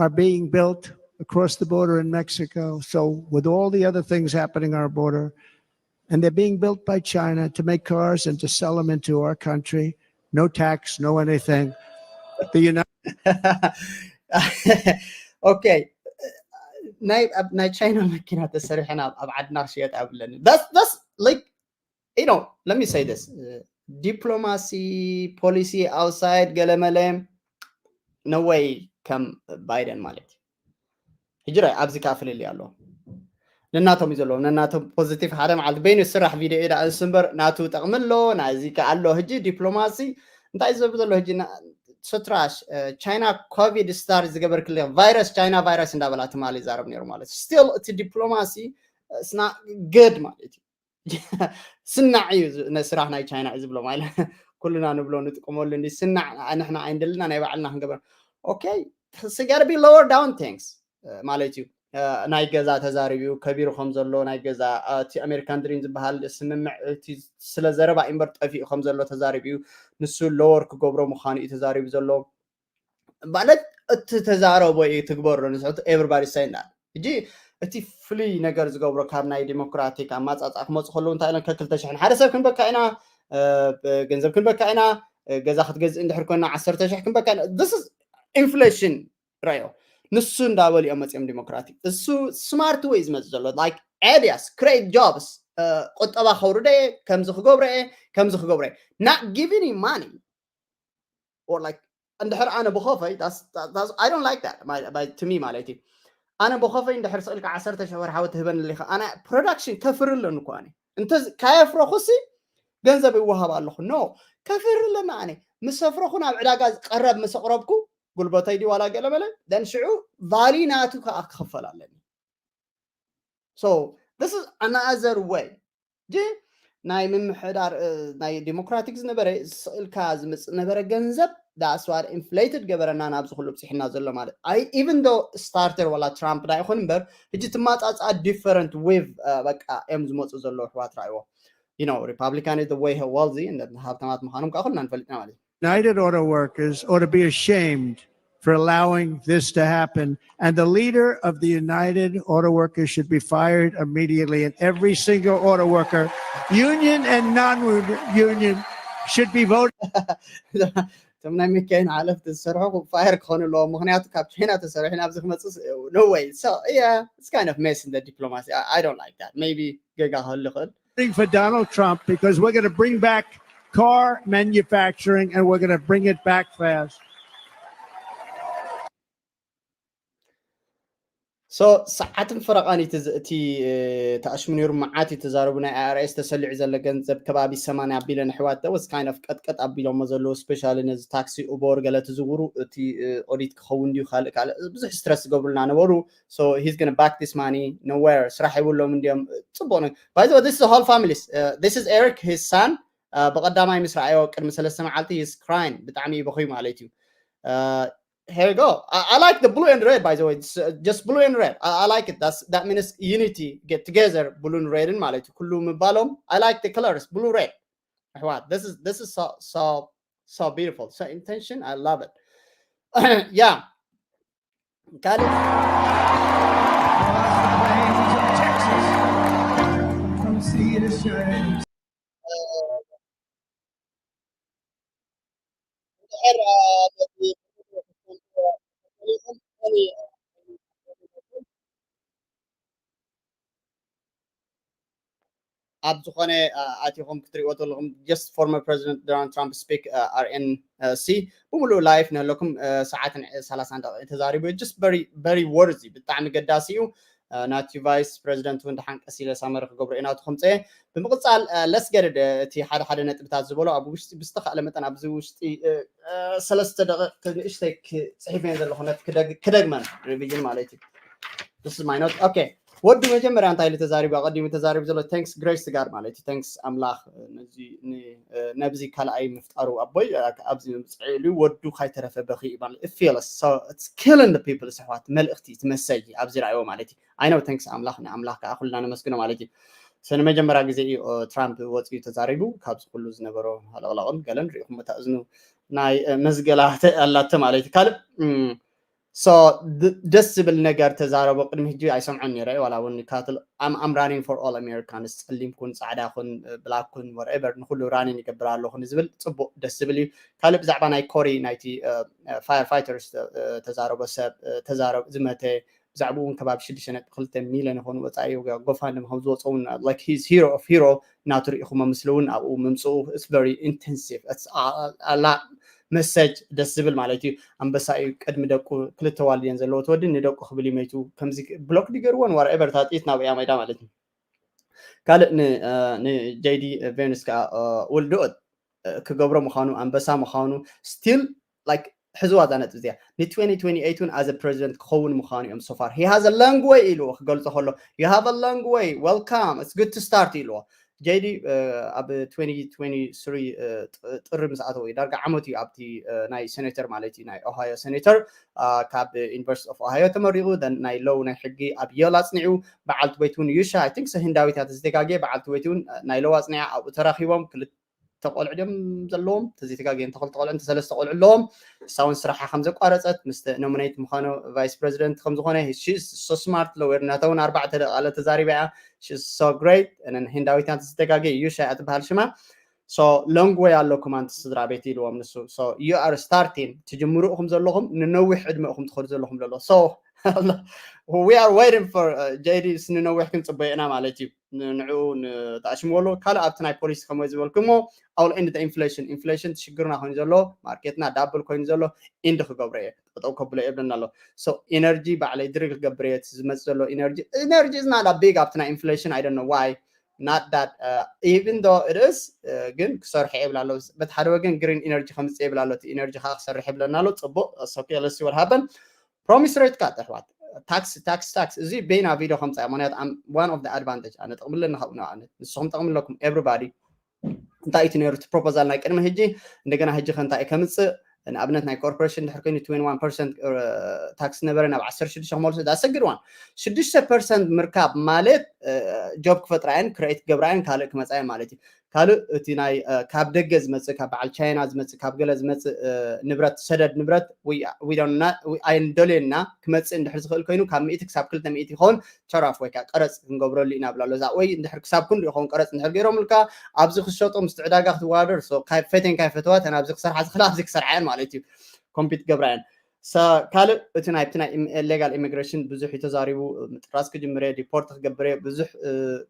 are being built across the border in Mexico. So, with all the other things happening on our border, and they're being built by China to make cars and to sell them into our country. No tax, no anything. The United okay ናይ ናይ ቻይና መኪና ተሰሪሐን ኣብ ዓድና ክሽየጥ ኣብለኒ that's that's like you know let me say this diplomacy policy outside ገለመለ no way ከም ባይደን ማለት እዩ ሕጂ ራይ ኣብዚ ከዓ ፍልልይ ኣሎ ነናቶም እዩ ዘለዎ ነናቶም positive ሓደ መዓልቲ በይኑ ስራሕ ቪድዮ እዩ ደኣ እሱ እምበር ናቱ ጠቕሚ ኣሎ ናዚ ከዓ ኣሎ ሕጂ ዲፕሎማሲ እንታይ እዩ ዘብ ዘሎ ሕጂ ሶትራሽ ቻይና ኮቪድ ስታር ዝገበርክለ ቫይረስ ቻይና ቫይረስ እንዳበላ ትማሊ ይዛረብ ነይሩ ማለት still እቲ ዲፕሎማሲ it's not good ማለት እዩ ስናዕ እዩ ስራሕ ናይ ቻይና እዩ ዝብሎ ማለት ኩልና ንብሎ ንጥቀመሉ እንዲ ስናዕ ንሕና ኣይንደልና ናይ ባዕልና ክንገበር okay it's gotta be lower down things ማለት እዩ ናይ ገዛ ተዛሪቡ እዩ ከቢሩ ከም ዘሎ ናይ ገዛ እቲ ኣሜሪካን ድሪም ዝበሃል ስምምዕ እቲ ስለ ዘረባ እምበር ጠፊኡ ከም ዘሎ ተዛሪቡ እዩ ንሱ lower ክገብሮ ምዃኑ እዩ ተዛሪቡ ዘሎ ማለት እቲ ተዛረቦ እዩ ትግበሮ ንስሕቱ everybody saying that ሕጂ እቲ ፍሉይ ነገር ዝገብሮ ካብ ናይ ዲሞክራቲክ ኣማፃፃ ክመፁ ከለዉ እንታይ ኢለን ከክልተ ሽሕን ሓደ ሰብ ክንበካ ኢና ገንዘብ ክንበካ ኢና ገዛ ክትገዝእ እንድሕር ኮይና ዓሰርተ ሽሕ ክንበካ ኢና this is inflation ራዮ ንሱ እንዳበሉ እዮም መፅኦም ዲሞክራቲክ እሱ smart way ዝመፅእ ዘሎ like ideas create jobs ቁጠባ ከውርደ እየ ከምዚ ክገብረ እየ ከምዚ ክገብረ እየ not giving money or like እንድሕር ኣነ ብኸፈይ I don't like that to me ማለት እዩ ኣነ ብኸፈይ እንድሕር ስእልካ ዓሰርተ ሽሕ ወርሓዊ ትህበኒ ሊኻ ኣነ production ከፍሪ ኣለኒ እኮ ኣነ እንተ ካየፍረኹሲ ገንዘብ ይወሃብ ኣለኹ no ከፍሪ ኣለና ኣነ ምስ ኣፍረኹ ናብ ዕዳጋ ቀረብ ምስ ኣቕረብኩ ጉልበተይ ድዩ ዋላ ገለ መለ then ሽዑ value ናቱ ከዓ ክኽፈል ኣለኒ so this is another way ጂ ናይ ምምሕዳር ናይ ዲሞክራቲክ ዝነበረ ስእልካ ዝምፅእ ነበረ ገንዘብ that's why inflated ገበረና ናብዚ ኩሉ ብፅሕና ዘሎ ማለት even though starter ዋላ ትራምፕ ዳ ይኹን እምበር ሕጂ ትማፃፃ different wave በቃ እዮም ዝመፁ ዘለዉ ኣሕዋት ራእይዎ you know, Republican is the way wealthy and ሃብታማት ምዃኖም ከዓ ኩልና ንፈልጥና ማለት እዩ። United Auto Workers ought to be ashamed for allowing this to happen. And the leader of the United Auto Workers should be fired immediately. And every single auto worker, union and non union, should be voted. እቶም ናይ መካይን ሓለፍቲ ዝሰርሑ ፋየር ክኾኑ ኣለዎም። ምክንያቱ ካብ ቻይና ተሰሪሑ ናብዚ ክመፅእ no way. So yeah, it's kind of mess in the diplomacy. I, I don't like that. Maybe ገጋ ክህሉ ይኽእል። For Donald Trump because we're going to bring back car manufacturing and we're going to bring it back fast. So ሰዓትን ፈረቓን እቲ ተኣሽሙ ነይሩ። መዓት እዩ ተዛረቡ። ናይ I R S ተሰሊዑ ዘሎ ገንዘብ ከባቢ ሰማንያ ቢልዮን ኣሕዋት was kind of ቀጥቀጥ ኣቢሎሞ ዘለዉ። ስፔሻሊ ነዚ ታክሲ ኡበር ገለ ትዝውሩ እቲ ኦዲት ክኸውን ድዩ ካልእ ካልእ ብዙሕ ስትረስ ዝገብሩልና ነበሩ። So he's gonna back this money nowhere. ስራሕ የብሎም እንዲዮም። ፅቡቅ ነው። By the way, this is the whole families. This is Eric, his son. ብቀዳማይ ምስ ረኣዮ ቅድሚ ሰለስተ መዓልቲ is crying. ብጣዕሚ እዩ በኽዩ ማለት እዩ። Here you go. I, I like the blue and red, by the way. It's, uh, just blue and red. I, I like it. That's that means unity, get together. Blue and red ማለት እዩ። ኩሉ ምባሎም I like the colors. Blue, red. ኣሕዋት, this is this is so so so beautiful. So intention, I love it. Yeah. ካልእ ኣብ ዝኾነ ኣቲኹም ክትሪእዎ ተለኹም just former president Donald Trump speak R N C ብምሉእ live ንህለኩም ሰዓትን ሰላሳን ደቂቕ ተዛሪቡ። Just very very worthy፣ ብጣዕሚ ገዳሲ እዩ። ናቲ vice president እውን ደሓን ቀስ ኢለ ሳመሪ ክገብሮ ኢና ትኹምፀ። ብምቕፃል let's get it፣ እቲ ሓደ ሓደ ነጥብታት ዝበሎ ኣብ ውሽጢ ብዝተኻእለ መጠን ኣብዚ ውሽጢ ሰለስተ ደቂቕ ንእሽተይ ክፅሒፍ እየን ዘለኹ፣ ነቲ ክደግመን revision ማለት እዩ። This is my note. Okay. ወዱ መጀመርያ እንታይ ኢሉ ተዛሪቡ? ኣቐዲሙ ተዛሪቡ ዘሎ thanks grace to God ማለት እዩ። Thanks ኣምላኽ ነዚ ካልኣይ ምፍጣሩ ኣቦይ ኣብዚ ምብፅዕ ኢሉ ወዱ ካይተረፈ በኺ ማለት feels so it's killing the people። ኣሕዋት፣ መልእኽቲ ትመሰይ ኣብዚ ረኣይዎ ማለት እዩ። I know thanks ኣምላኽ፣ ንኣምላኽ ከዓ ኩልና ነመስግኖ ማለት እዩ። So ንመጀመርያ ግዜ እዩ ትራምፕ ወፂኡ ተዛሪቡ። ካብዚ ኩሉ ዝነበሮ ሃለቕላቕን ገለን ሪኢኹም እታ እዝኑ ናይ መዝገላ ኣላተ ማለት እዩ። ካልእ so ደስ ዝብል ነገር ተዛረቦ። ቅድሚ ሕጂ ኣይሰምዖን ነይረ፣ ዋላ እውን ካትል I'm running for all Americans፣ ፀሊም ኩን ፃዕዳ ኩን ብላክ ኩን whatever፣ ንኩሉ ራኒን ይገብር ኣለኹ ንዝብል ፅቡቅ ደስ ዝብል እዩ። ካልእ ብዛዕባ ናይ ኮሪ ናይቲ fire fighters ተዛረቦ ሰብ ተዛረብ ዝመተ ብዛዕባኡ እውን ከባቢ ሽዱሽተ ነጥቢ ክልተ ሚልዮን ይኾኑ ወፃኢ GoFundMe ከም ዝወፀ እውን like he's hero of hero ናቱ ርኢኹሞ ምስሊ እውን ኣብኡ ምምፅኡ it's very intensive። ኣላ መሰጅ ደስ ዝብል ማለት እዩ። ኣንበሳ እዩ። ቅድሚ ደቁ ክልተ ዋልድየን ዘለዎ ተወዲ ንደቁ ክብል እዩ መይቱ። ከምዚ ብሎክ ዲገርዎን whatever ታጥኢት ናብ እያ መይዳ ማለት እዩ። ካልእ ን JD Vance ከዓ ውልድኡ ክገብሮ ምዃኑ ኣንበሳ ምዃኑ still like ሕዝዋ እዛ ነጥብ እዚኣ ን twenty twenty-eight እውን as a president ክኸውን ምዃኑ እዮም so far he has a long way ኢልዎ ክገልጾ ከሎ you have a long way, welcome, it's good to start ኢልዎ። JD ኣብ twenty twenty-three ጥሪ ምስ ኣተወ እዩ ዳርጋ ዓመት እዩ ኣብቲ ናይ ሴኔተር ማለት እዩ ናይ ኦሃዮ ሴኔተር ካብ University of Ohio ተመሪቑ ናይ ሎው ናይ ሕጊ ኣብ ዮል ኣጽኒዑ በዓልቲ ቤት እውን ዩሻ I think so ህንዳዊት እያ ተዝተጋግየ በዓልቲ ቤት እውን ናይ ሎው ኣጽኒዓ ኣብኡ ተራኺቦም ክልተ ቆልዑ ድዮም ዘለዎም ተዘይተጋግየ እንተክልተ ቆልዑ እንተሰለስተ ቆልዑ ኣለዎም። እሳ እውን ስራሓ ከም ዘቋረፀት ምስ ኖሚኔት ምዃኑ ቫይስ ፕሬዚደንት ከም ዝኾነ she's so smart lawyer ናታ እውን ኣርባዕተ ደቃለ ተዛሪባ እያ። She's so great። ህንዳዊት እያ ተዝተጋግየ ዩሻ እያ ትበሃል ሽማ። So long way ኣለኩም ኣንቲ ስድራ ቤት ኢልዎም ንሱ። So you are starting ትጅምሩ ኢኹም ዘለኹም ንነዊሕ ዕድመ ኢኹም ትኸዱ ዘለኹም ዘሎ። So we are waiting for JD ንነዊሕ ክንፅበዮ ኢና ማለት እዩ። ንዕኡ ንተኣሽምዎ ኣለዎ። ካልእ ኣብቲ ናይ ፖሊሲ ከምኡ ዝበልኩሞ I will end the inflation። ኢንፍሌሽን ሽግርና ኮይኑ ዘሎ ማርኬትና ዳብል ኮይኑ ዘሎ ኢንድ ክገብሮ እየ ጠጠው ከብሎ የብለና ኣሎ። So ኢነርጂ ባዕለይ ድሪል ክገብር እየ ዝመፅ ዘሎ ኢነርጂ ኢነርጂ is not a big ኣብቲ ናይ ኢንፍሌሽን I don't know why not that even though it is ግን ክሰርሖ የብላ ኣሎ። በቲ ሓደ ወገን ግሪን ኢነርጂ ከምፅእ የብላ ኣሎ። እቲ ኢነርጂ ከዓ ክሰርሕ የብለና ኣሎ። ፅቡቅ okay let's see what happen። ፕሮሚስ ሬት ካት ኣሕዋት ታክስ ታክስ ታክስ እዚ ቤና ቪዲዮ ከምፃ ምክንያት one of the advantage ኣነ ጠቅምለኒ ካብኡ ንኣብነት ንስኹም ጠቅምለኩም everybody እንታይ እቲ ነይሩ እቲ ፕሮፖዛል ናይ ቅድሚ ሕጂ እንደገና ሕጂ ከ እንታይ ከምፅእ ንኣብነት ናይ corporation ድሕር ኮይኑ twenty one percent tax ነበረ ናብ ዓሰርተ ሽዱሽተ ክመልሶ that's a good one። ሽዱሽተ percent ምርካብ ማለት job ክፈጥራ እየን create ክገብራ እየን ካልእ ክመፃ እየን ማለት እዩ። ካልእ እቲ ናይ ካብ ደገ ዝመፅእ ካብ በዓል ቻይና ዝመፅእ ካብ ገለ ዝመፅእ ንብረት ሰደድ ንብረት ኣይንደልየና ክመፅእ እንድሕር ዝኽእል ኮይኑ ካብ ሚእቲ ክሳብ ክልተ ሚእቲ ይኸውን ተራፍ ወይ ከዓ ቀረፅ ክንገብረሉ ኢና ብላ ኣሎ እዛ ወይ እንድሕር ክሳብ ክንዱ ይኸውን ቀረፅ እንድሕር ገይሮምልካ ኣብዚ ክሸጦ ምስቲ ዕዳጋ ክትወዳደር ፈቴን ካይ ፈተዋተን ኣብዚ ክሰርሓ ዝኽእል ኣብዚ ክሰርሓ እየን ማለት እዩ። ኮምፒት ገብራ እየን ካልእ እቲ ናይብቲ ናይ ሌጋል ኢሚግሬሽን ብዙሕ እዩ ተዛሪቡ። ምጥራዝ ክጅምር እየ ዲፖርት ክገብር እየ ብዙሕ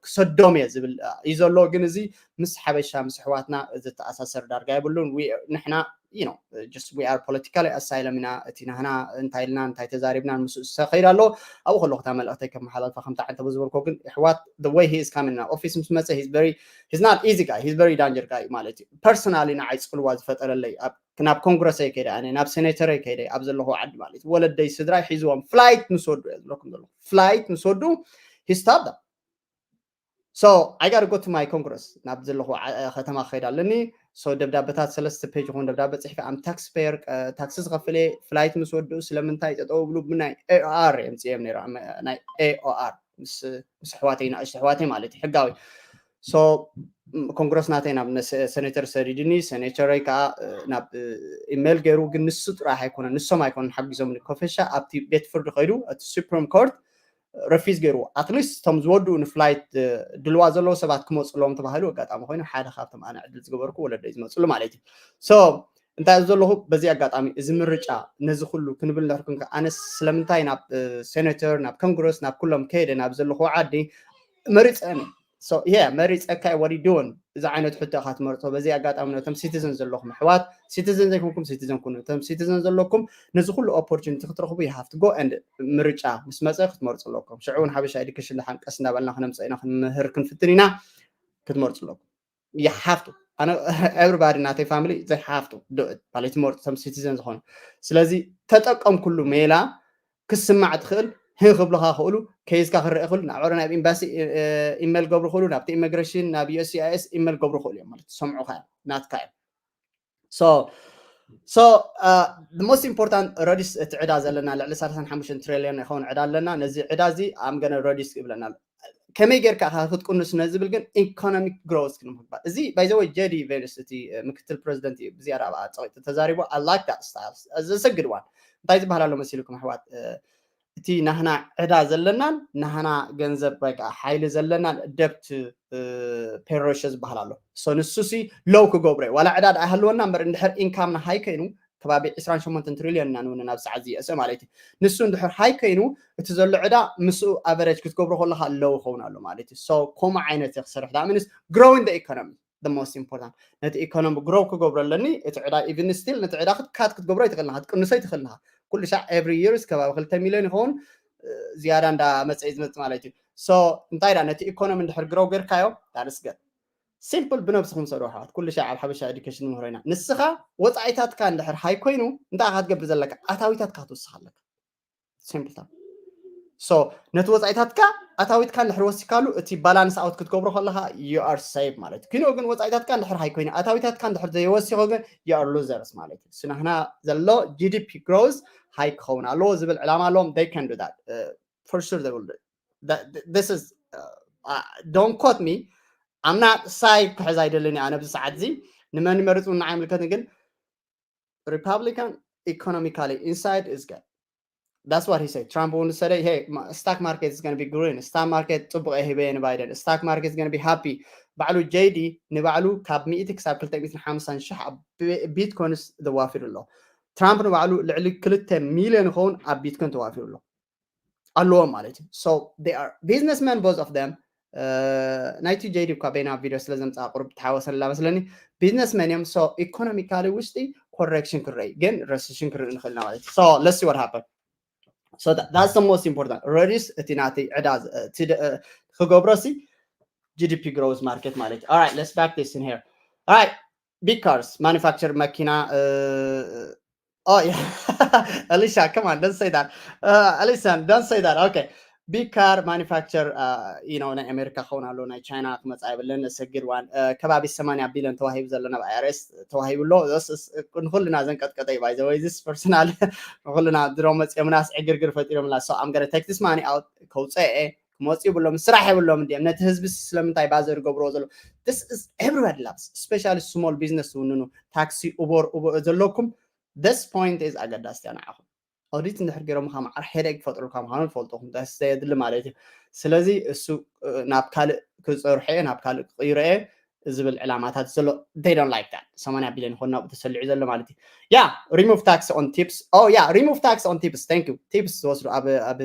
ክሰዶም እየ ዝብል እዩ ዘሎ። ግን እዚ ምስ ሓበሻ ምስ ኣሕዋትና ዝተኣሳሰር ዳርጋ የብሉን። ንሕና you know just we are political asylum ኢና። እቲ ናህና እንታይ ኢልና እንታይ ተዛሪብና ምስ ዝኸይድ ኣሎ ኣብኡ ከለኹ እታ መልእኽተይ ከመሓላልፋ ከምታ ዓንተ ዝበልኮ ግን ኣሕዋት the way he is coming ናብ ኦፊስ ምስ መፀ he's very he's not easy guy he's very danger guy ማለት እዩ። ፐርሰናሊ ንዓይ ፅልዋ ዝፈጠረለይ ኣብ ናብ ኮንግረሰይ ከይደ ኣነ ናብ ሴኔተረይ ከይደ ኣብ ዘለኹ ዓዲ ማለት እዩ ወለደይ ስድራይ ሒዝዎም ፍላይት ምስ ወዱ እየ ዝብለኩም ዘለኹ ፍላይት ምስ ወዱ he stopped them so I gotta go to my Congress ናብ ዘለኹ ከተማ ክኸይድ ኣለኒ። ደብዳበታት ሰለስተ ፔጅ ይኹን ደብዳበ ፅሒፈ ኣም ታክስ ፔየር ታክሲ ዝኸፍል እየ። ፍላይት ምስ ወድኡ ስለምንታይ ጠጠው ብሉ ብናይ ኤኦኣር እዮም ፅኦም ነይሩ ናይ ኤኦኣር ምስ ኣሕዋተይ ንኣሽቱ ኣሕዋተይ ማለት እዩ ሕጋዊ ኮንግረስ ናተይ ናብ ሰኔተር ሰዲድኒ ሰኔተረይ ከዓ ናብ ኢሜል ገይሩ ግን ንሱ ጥራሕ ኣይኮነ ንሶም ኣይኮነ ሓጊዞም ኮፈሻ ኣብቲ ቤት ፍርዲ ከይዱ እቲ ሱፕሪም ኮርት ረፊዝ ገይርዎ ኣትሊስት እቶም ዝወድኡ ንፍላይት ድልዋ ዘለዉ ሰባት ክመፅሎም ተባሂሉ ኣጋጣሚ ኮይኑ ሓደ ካብቶም ኣነ ዕድል ዝገበርኩ ወለደይ ዝመፅሉ ማለት እዩ። ሶ እንታይ ዘለኹ በዚ ኣጋጣሚ እዚ ምርጫ ነዚ ኩሉ ክንብል ንሕር ክንከ ኣነስ ስለምንታይ ናብ ሴኔተር ናብ ኮንግረስ ናብ ኩሎም ከይደ ናብ ዘለኹ ዓዲ መሪፀ የ መሪፀካ ወዲ ድውን እዚ ዓይነት ሕቶ ኢኻ ትመርፆ። በዚ ኣጋጣሚ ነቶም ሲቲዝን ዘለኹም ኣሕዋት ሲቲዝን ዘይኮንኩም ሲቲዝን ኩኑ እቶም ሲቲዝን ዘለኩም ነዚ ኩሉ ኦፖርቹኒቲ ክትረኽቡ you have to go and ምርጫ ምስ መፀ ክትመርፁ ኣለኩም። ሽዑ እውን ሓበሻ ኤዱኬሽን ደሓን ቀስ እንዳበልና ክነምፀ ኢና ክንምህር ክንፍትን ኢና ክትመርፁ ኣለኩም። You have to ኣነ everybody ናተይ family they have to do it ማለት ትመርፁ እቶም ሲቲዝን ዝኾኑ ስለዚ ተጠቀምኩሉ ሜላ ክስማዕ ትኽእል ህን ክብልኻ ክእሉ ከይዝካ ክረአ ክእሉ ናብ ዕረ ናብ ኤምባሲ ኢሜል ገብሩ ክእሉ ናብቲ ኢሚግሬሽን ናብ ዩኤስሲኣይኤስ ኢሜል ገብሩ ክእሉ እዮም ማለት ሰምዑኻ እዮም ናትካ እዮም so so most important ረዲስ እቲ ዕዳ ዘለና ልዕሊ ሰላሳን ሓሙሽተን ትሪሊዮን ይኸውን ዕዳ ኣለና ነዚ ዕዳ እዚ ኣምገነ ረዲስ ይብለና ከመይ ጌርካ ክትቅንሱ ነዚ ዝብል ግን ኢኮኖሚክ ግሮውስ ክንምግባር እዚ ባይዘወይ ጀዲ ቬንስ እቲ ምክትል ፕሬዚደንት እዩ ብዝያዳ ኣብ ፀቂጡ ተዛሪቡ I like that style ዘሰግድ ዋን እንታይ ዝበሃል ኣሎ መሲልኩም ኣሕዋት እቲ ናህና ዕዳ ዘለናን ናህና ገንዘብ ወይ ከዓ ሓይሊ ዘለናን ደብት ፔሮሽ ዝበሃል ኣሎ so ንሱ ሲ ሎው ክገብሮ እዩ ዋላ ዕዳ ደኣ ሃለወና እምበር እንድሕር ኢንካምና ሃይ ከይኑ ከባቢ ዕስራን ሸሞንተን ትሪልዮን ኢና ንውንን ኣብ ሰዓት ዝየእሰ ማለት እዩ ንሱ እንድሕር ሃይ ከይኑ እቲ ዘሎ ዕዳ ምስኡ ኣቨሬጅ ክትገብሮ ከለካ ለው ይኸውን ኣሎ ማለት እዩ so ከምኡ ዓይነት እየ ክሰርሕ ዳ ምንስ growing the economy the most important ነቲ ኢኮኖሚ ግሮው ክገብሮ ኣለኒ እቲ ዕዳ even still ነቲ ዕዳ ክትካት ክትገብሮ ይትኽእልካ ክትቅንሶ ይትኽእልካ ኩሉ ሻዕ every years ከባቢ ክልተ ሚሊዮን ይኸውን ዝያዳ እንዳ መፀ ዝመፅ ማለት እዩ so እንታይ ዳ ነቲ ኢኮኖሚ እንድሕር ግሮው ጌርካዮ ዳንስገር ሲምፕል ብነብስኹም ሰዱ ኣሕዋት ኩሉ ሻዕ ኣብ ሓበሻ ኤዱኬሽን ምህሮ ኢና ንስኻ ወፃኢታትካ እንድሕር ሃይ ኮይኑ እንታይ ኢኻ ትገብር ዘለካ ኣታዊታትካ ክትወስኽ ኣለካ ሲምፕል so ነቲ ወፃኢታትካ ኣታዊትካ እንድሕር ወሲካሉ እቲ ባላንስ ኣውት ክትገብሮ ከለካ you are safe ማለት እዩ ግን ወፃኢታትካ እንድሕር ሃይ ኮይኑ ኣታዊታትካ እንድሕር ዘይወሲኮ ግን you are losers ማለት እዩ ስናህና ዘሎ ጂዲፒ ግሮዝ ሃይ ክኸውን ኣለዎ ዝብል ዕላማ ኣለዎም they can do that for sure they will do this is don't quote me I'm not side ክሕዝ ኣይደልን እየ ነብዚ ሰዓት እዚ ንመን ይመርፅ ንዓይ ምልከትን ግን Republican economically inside is good that's what he said Trump እውን ዝሰደ hey stock market is going to be green stock market ፅቡቅ ሂበየ ንባይደን stock market is going to be happy ባዕሉ ጀይዲ ንባዕሉ ካብ ሚእቲ ክሳብ ክልተ ሚእትን ሓምሳን ሽሕ ቢትኮንስ ተዋፊሩ ኣሎ ትራምፕ ንባዕሉ ልዕሊ ክልተ ሚሊዮን ይኸውን ኣብ ቢትኮን ተዋፊሩ ኣሎ ኣለዎም ማለት እዩ so they are businessmen both of them ናይቲ ጀይዲ እኳ በይና ቪድዮ ስለ ዘምፃ ቁሩብ ተሓወሰላ መስለኒ ቢዝነስመን እዮም so ኢኮኖሚካሊ ውሽጢ ኮሬክሽን ክረኢ ግን ረሲሽን ክርኢ ንኽእልና ማለት እዩ so let's see what happen so that's the most important ረዲስ እቲ ናተይ ዕዳ ክገብሮ ሲ ጂዲፒ ግሮውስ ማርኬት ማለት እዩ right let's back this in here right big cars manufacture መኪና Oh, yeah. Alicia, come on, don't say that. Uh, Alicia, don't say that. Okay. big car manufacture you know ናይ ኣሜሪካ ክኸውን ኣሎ ናይ ቻይና ክመፃ የብለን። ሰግድ ዋን ከባቢ ሰማንያ ቢሊዮን ተዋሂቡ ዘሎ ናብ ኣይኣርኤስ ተዋሂቡ ኣሎ። ንኩልና ዘንቀጥቀጠ እዩ። ባይዘወይ ዝስ ፐርሰናል ንኩልና ድሮ መፅኦምናስ ዕግርግር ፈጢሮምላ። So I'm gonna take this money out ከውፀአ ክመፁ ይብሎም ስራሕ የብሎም እንዲም ነቲ ህዝቢ ስለምንታይ ባዘር ገብርዎ ዘሎ this is everybody loves especially small business ትውንኑ ታክሲ ኡበር ዘለኩም this point is ኣገዳስቲ ንዓኹም ኦዲት እንድሕር ገይሮም ከ መዓር ሄደግ ክፈጥሩልካ ምዃኑ ትፈልጡ ዘየድሊ ማለት እዩ። ስለዚ እሱ ናብ ካልእ ክፀርሖ እየ ናብ ካልእ ክቅይሮ እየ ዝብል ዕላማታት ዘሎ they don't like that ሰማንያ ቢልዮን ይኮን ናብኡ ተሰሊዑ ዘሎ ማለት እዩ። Yeah, remove tax on tips. Oh yeah, remove tax on tips. Thank you. Tips ዝወስዱ ኣብ ኣብ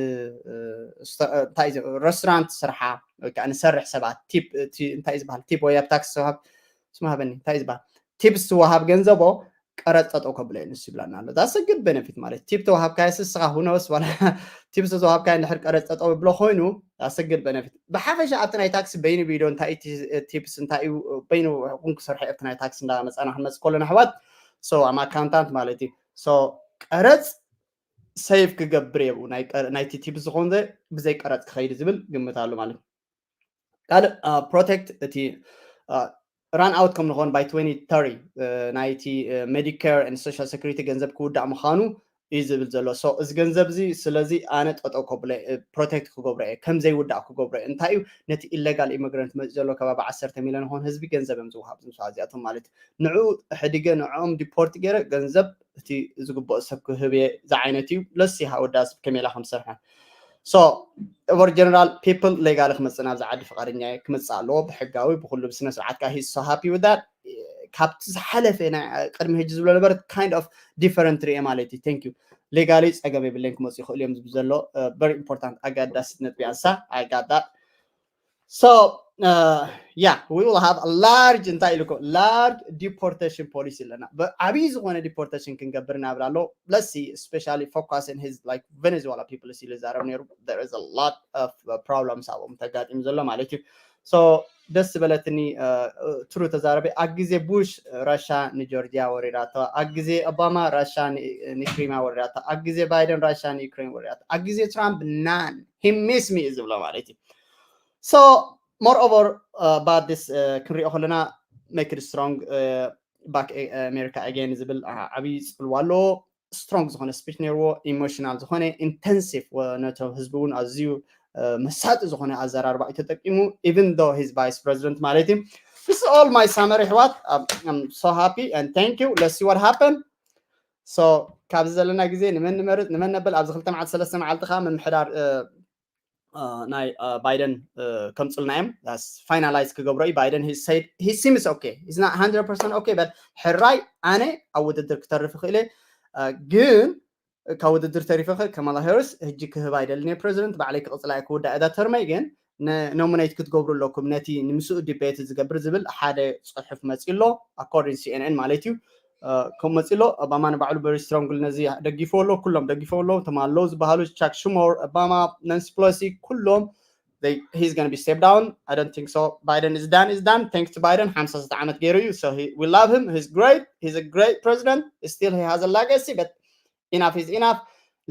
እንታይ restaurant ስርሓ ወይ ከዓ ንሰርሕ ሰባት ቲፕ እንታይ ዝበሃል ቲፕ ወይ ኣብ ታክስ ስሙ ሃበኒ እንታይ ዝበሃል ቲፕስ ዝወሃብ ገንዘቦ ቀረፅ ጠጠው ከብሎ እዩ ንሱ ይብላና ኣሎ that's a good benefit ማለት ቲፕ ተዋሃብካዮ ስስኻ ሁነውስ ዋላ ቲፕስ ተዋሃብካዮ እንድሕር ቀረፅ ጠጠው ይብሎ ኮይኑ that's a good benefit ብሓፈሻ ኣብቲ ናይ ታክሲ በይኑ ቢዶ እንታይ ቲፕስ እንታይ እዩ በይኑ ቁን ክሰርሐ ኣብቲ ናይ ታክሲ እንዳመፃና ክንመፅ ከሎና ኣሕዋት so I'm accountant ማለት እዩ so ቀረፅ save ክገብር እየ ናይቲ ቲፕስ ዝኾን ብዘይ ቀረፅ ክኸይድ ዝብል ግምት ኣሎ ማለት እዩ ካልእ protect እቲ run out ከም ንኾን by twenty thirty ናይቲ Medicare and social security ገንዘብ ክውዳእ ምዃኑ እዩ ዝብል ዘሎ so እዚ ገንዘብ እዚ ስለዚ ኣነ ጠጠው ከብለ protect ክገብሮ እየ ከም ዘይውዳእ ክገብሮ እየ እንታይ እዩ ነቲ illegal immigrant መፂ ዘሎ ከባቢ ዓሰርተ ሚሊዮን ኾን ህዝቢ ገንዘብ እዮም ዝውሃብ ዝምሳ እዚኣቶም ማለት ንዑ ሕዲገ ንዕኦም deport ገይረ ገንዘብ እቲ ዝግብኦ ሰብ ክህብ እየ ዝዓይነት እዩ ለሲ ሃወዳ ሰብ ከመይ ኢላ ከም ዝሰርሐ so over general people legally ክመፅእ ናብዚ ዓዲ ፍቃደኛ እየ ክመፅእ ኣለዎ ብሕጋዊ ብኩሉ ብስነ ስርዓት ካ he's so happy with that ካብቲ ዝሓለፈ ናይ ቅድሚ ሕጂ ዝብሎ ነበር kind of different ርየ ማለት እዩ thank you legally ፀገም የብለይን ክመፁ ይኽእሉ እዮም ዝብል ዘሎ very important ኣጋዳሲት ነጥቢ ኣንሳ I got that so uh, yeah we will have a large እንታይ ኢሉ large deportation policy ኣለና ዓብዪ ዝኾነ deportation ክንገብር ናብር ኣሎ let's see especially focus in his like Venezuela people ሲሉ ዛረብ ነይሩ there is a lot of problems ኣብኦም ተጋጢሙ ዘሎ ማለት እዩ so ደስ ዝበለትኒ ትሩ ተዛረበ ኣብ ግዜ ቡሽ ራሻ ንጆርጂያ ወሪራቶ ኣብ ግዜ ኦባማ ራሻ ንክሪማ ወሪራቶ ኣብ ግዜ ባይደን ራሻ ንዩክሬን ወሪራቶ ኣብ ግዜ ትራምፕ none he miss me ዝብሎ ማለት እዩ so moreover uh, about this uh, ክንሪኦ ከለና make it strong uh, back America again ዝብል ዓብዪ ፅልዋ ኣለዎ strong ዝኾነ speech ነይርዎ emotional ዝኾነ intensive ነቶም ህዝቢ እውን ኣዝዩ መሳጢ ዝኾነ ኣዘራርባ እዩ ተጠቂሙ even though his vice president ማለት እዩ this is all my summary ኣሕዋት I'm so happy and thank you let's see what happen so ካብዚ ዘለና ግዜ ንመን ንመርፅ ንመን ነብል ኣብዚ ክልተ መዓልቲ ሰለስተ መዓልቲ ከዓ ምምሕዳር ናይ ባይደን ከምፅልና እዮም finalize ክገብሮ እዩ ባይደን said he seems okay he's not hundred percent okay but ሕራይ ኣነ ኣብ ውድድር ክተርፍ ይኽእል ግን ካብ ውድድር ተሪፈ ከማላ ሃሪስ ሕጂ ክህብ ኣይደልን እየ ፕሬዚደንት ባዕለይ ክቕፅላ እየ ክውዳእ እዳ ተርመይ ግን nominate ክትገብሩ ኣለኩም ነቲ ንምስኡ debate ዝገብር ዝብል ሓደ ፅሑፍ መፂ ኣሎ according CNN ማለት እዩ ከም መፂ ኣሎ ኦባማ ንባዕሉ very strongly ነዚ ደጊፎ ኣሎ ኩሎም ደጊፎ ኣሎ እቶም ኣለዉ ዝበሃሉ ቻክ ሽሞር ኦባማ ናንሲ ፕሎሲ ኩሎም he's gonna be step down I don't think so Biden is done is done thanks to Biden ሓምሳ ዓመት ገይሩ እዩ so he, we love him he's great he's a great president still he has a legacy but enough is enough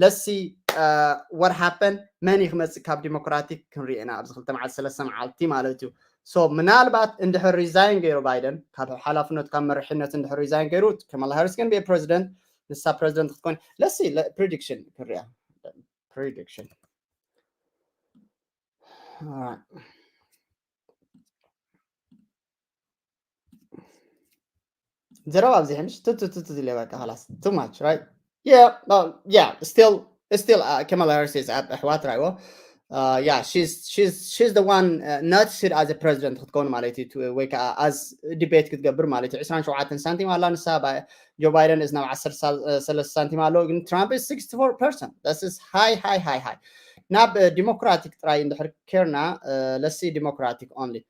let's see uh, what happened መን እዩ ክመፅእ ካብ ዲሞክራቲክ ክንሪኦ ኢና ኣብዚ ክልተ መዓልቲ ሰለስተ መዓልቲ ማለት እዩ so ምናልባት እንድሕር resign ገይሩ ባይደን ካብ ሓላፍነቱ ካብ መሪሕነት እንድሕር resign ገይሩ ከማላ ሃሪስ ግን be president ንሳ ፕሬዚደንት ክትኮን let's see prediction ክንሪኣ prediction ዘረባ ኣብዚሐ ምሽ ትትትት ዝለ በቃ ላስ too much right yeah uh, yeah still still uh, Kamala Harris is ኣሕዋት ራይዎ uh, yeah she's she's she's the one uh, not sit as a president ክትከውን ማለት እዩ ወይ ከዓ as debate ክትገብር ማለት እዩ ዕስራን ሸውዓተን ሳንቲም ኣላ ንሳ ጆ ባይደን is ናብ ዓሰርተ ሰለስተ ሳንቲም ኣለዎ ግን ትራምፕ is sixty four percent this is high high high high ናብ ዲሞክራቲክ ጥራይ እንድሕር ኬርና let's see democratic only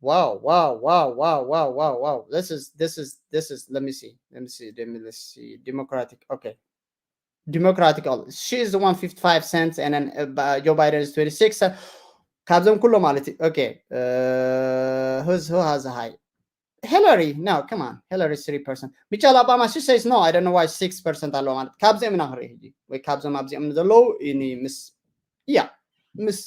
wow wow wow wow wow wow wow this is this is this is let me see let me see let me let's see democratic okay democratic all she is the one fifty five cents and then uh, Joe Biden is twenty six uh, ካብዞም ኩሎ ማለት እዩ okay uh, who's who has a high Hillary no come on Hillary three percent Michelle Obama she says no I don't know why six percent ኣለዎ ማለት ካብዚኦም ኢና ክንርኢ ሕጂ ወይ ካብዞም ኣብዚኦም ዘለዉ እኒ ምስ yeah ምስ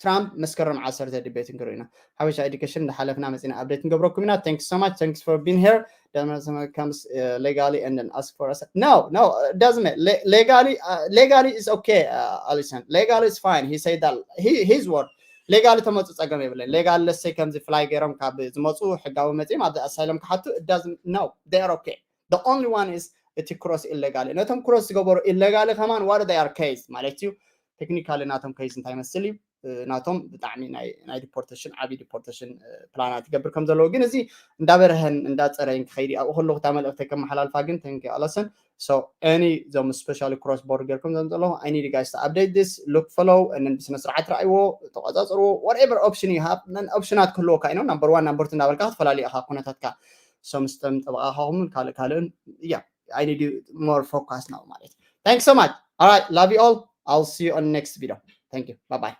ትራምፕ መስከረም ዓሰርተ debate ክንርኢ ኢና። ሓበሻ education እንዳሓለፍና መፂና update ንገብረኩም ኢና። Thanks so much, thanks for being here. Comes legally and then ask for us. No, no, doesn't legally, legally is okay. Alison, legally is fine. He said that he, his word. Legally ተመፁ ፀገም የብለን። Legally let's say ከምዚ fly ገይሮም ካብ ዝመፁ ሕጋዊ መፂኦም ኣብዚ asylum ክሓቱ it doesn't, no, they are okay. The only one is እቲ cross illegal ነቶም cross ዝገበሩ illegal ከማን what they are case ማለት እዩ። Technically ናቶም case እንታይ ይመስል እዩ? ናቶም ብጣዕሚ ናይ deportation ዓብዪ deportation plan ትገብር ከም ዘለዎ ግን እዚ እንዳበርሀን እንዳፀረይን ክኸይድ ኣብኡ ከለኹ እታ መልእኽቲ ከመሓላልፋ ግን thank you Alison. So any ዞም specially cross border ጌርኩም ዘምፅለኹ I need you guys to update this, look, follow and then ብስነ ስርዓት ረኣይዎ፣ ተቆፃፅርዎ። Whatever option you have, option ኣት ክህልወካ እዩ። Number one number two እንዳበልካ ክትፈላለዩ ኢኻ ኩነታትካ። So ምስቶም ጠበቓኻኹምን ካልእ ካልእን yeah, I need you more focus now ማለት እዩ። Thanks so much. All right, love you all. I'll see you on next video. Thank you. Bye bye.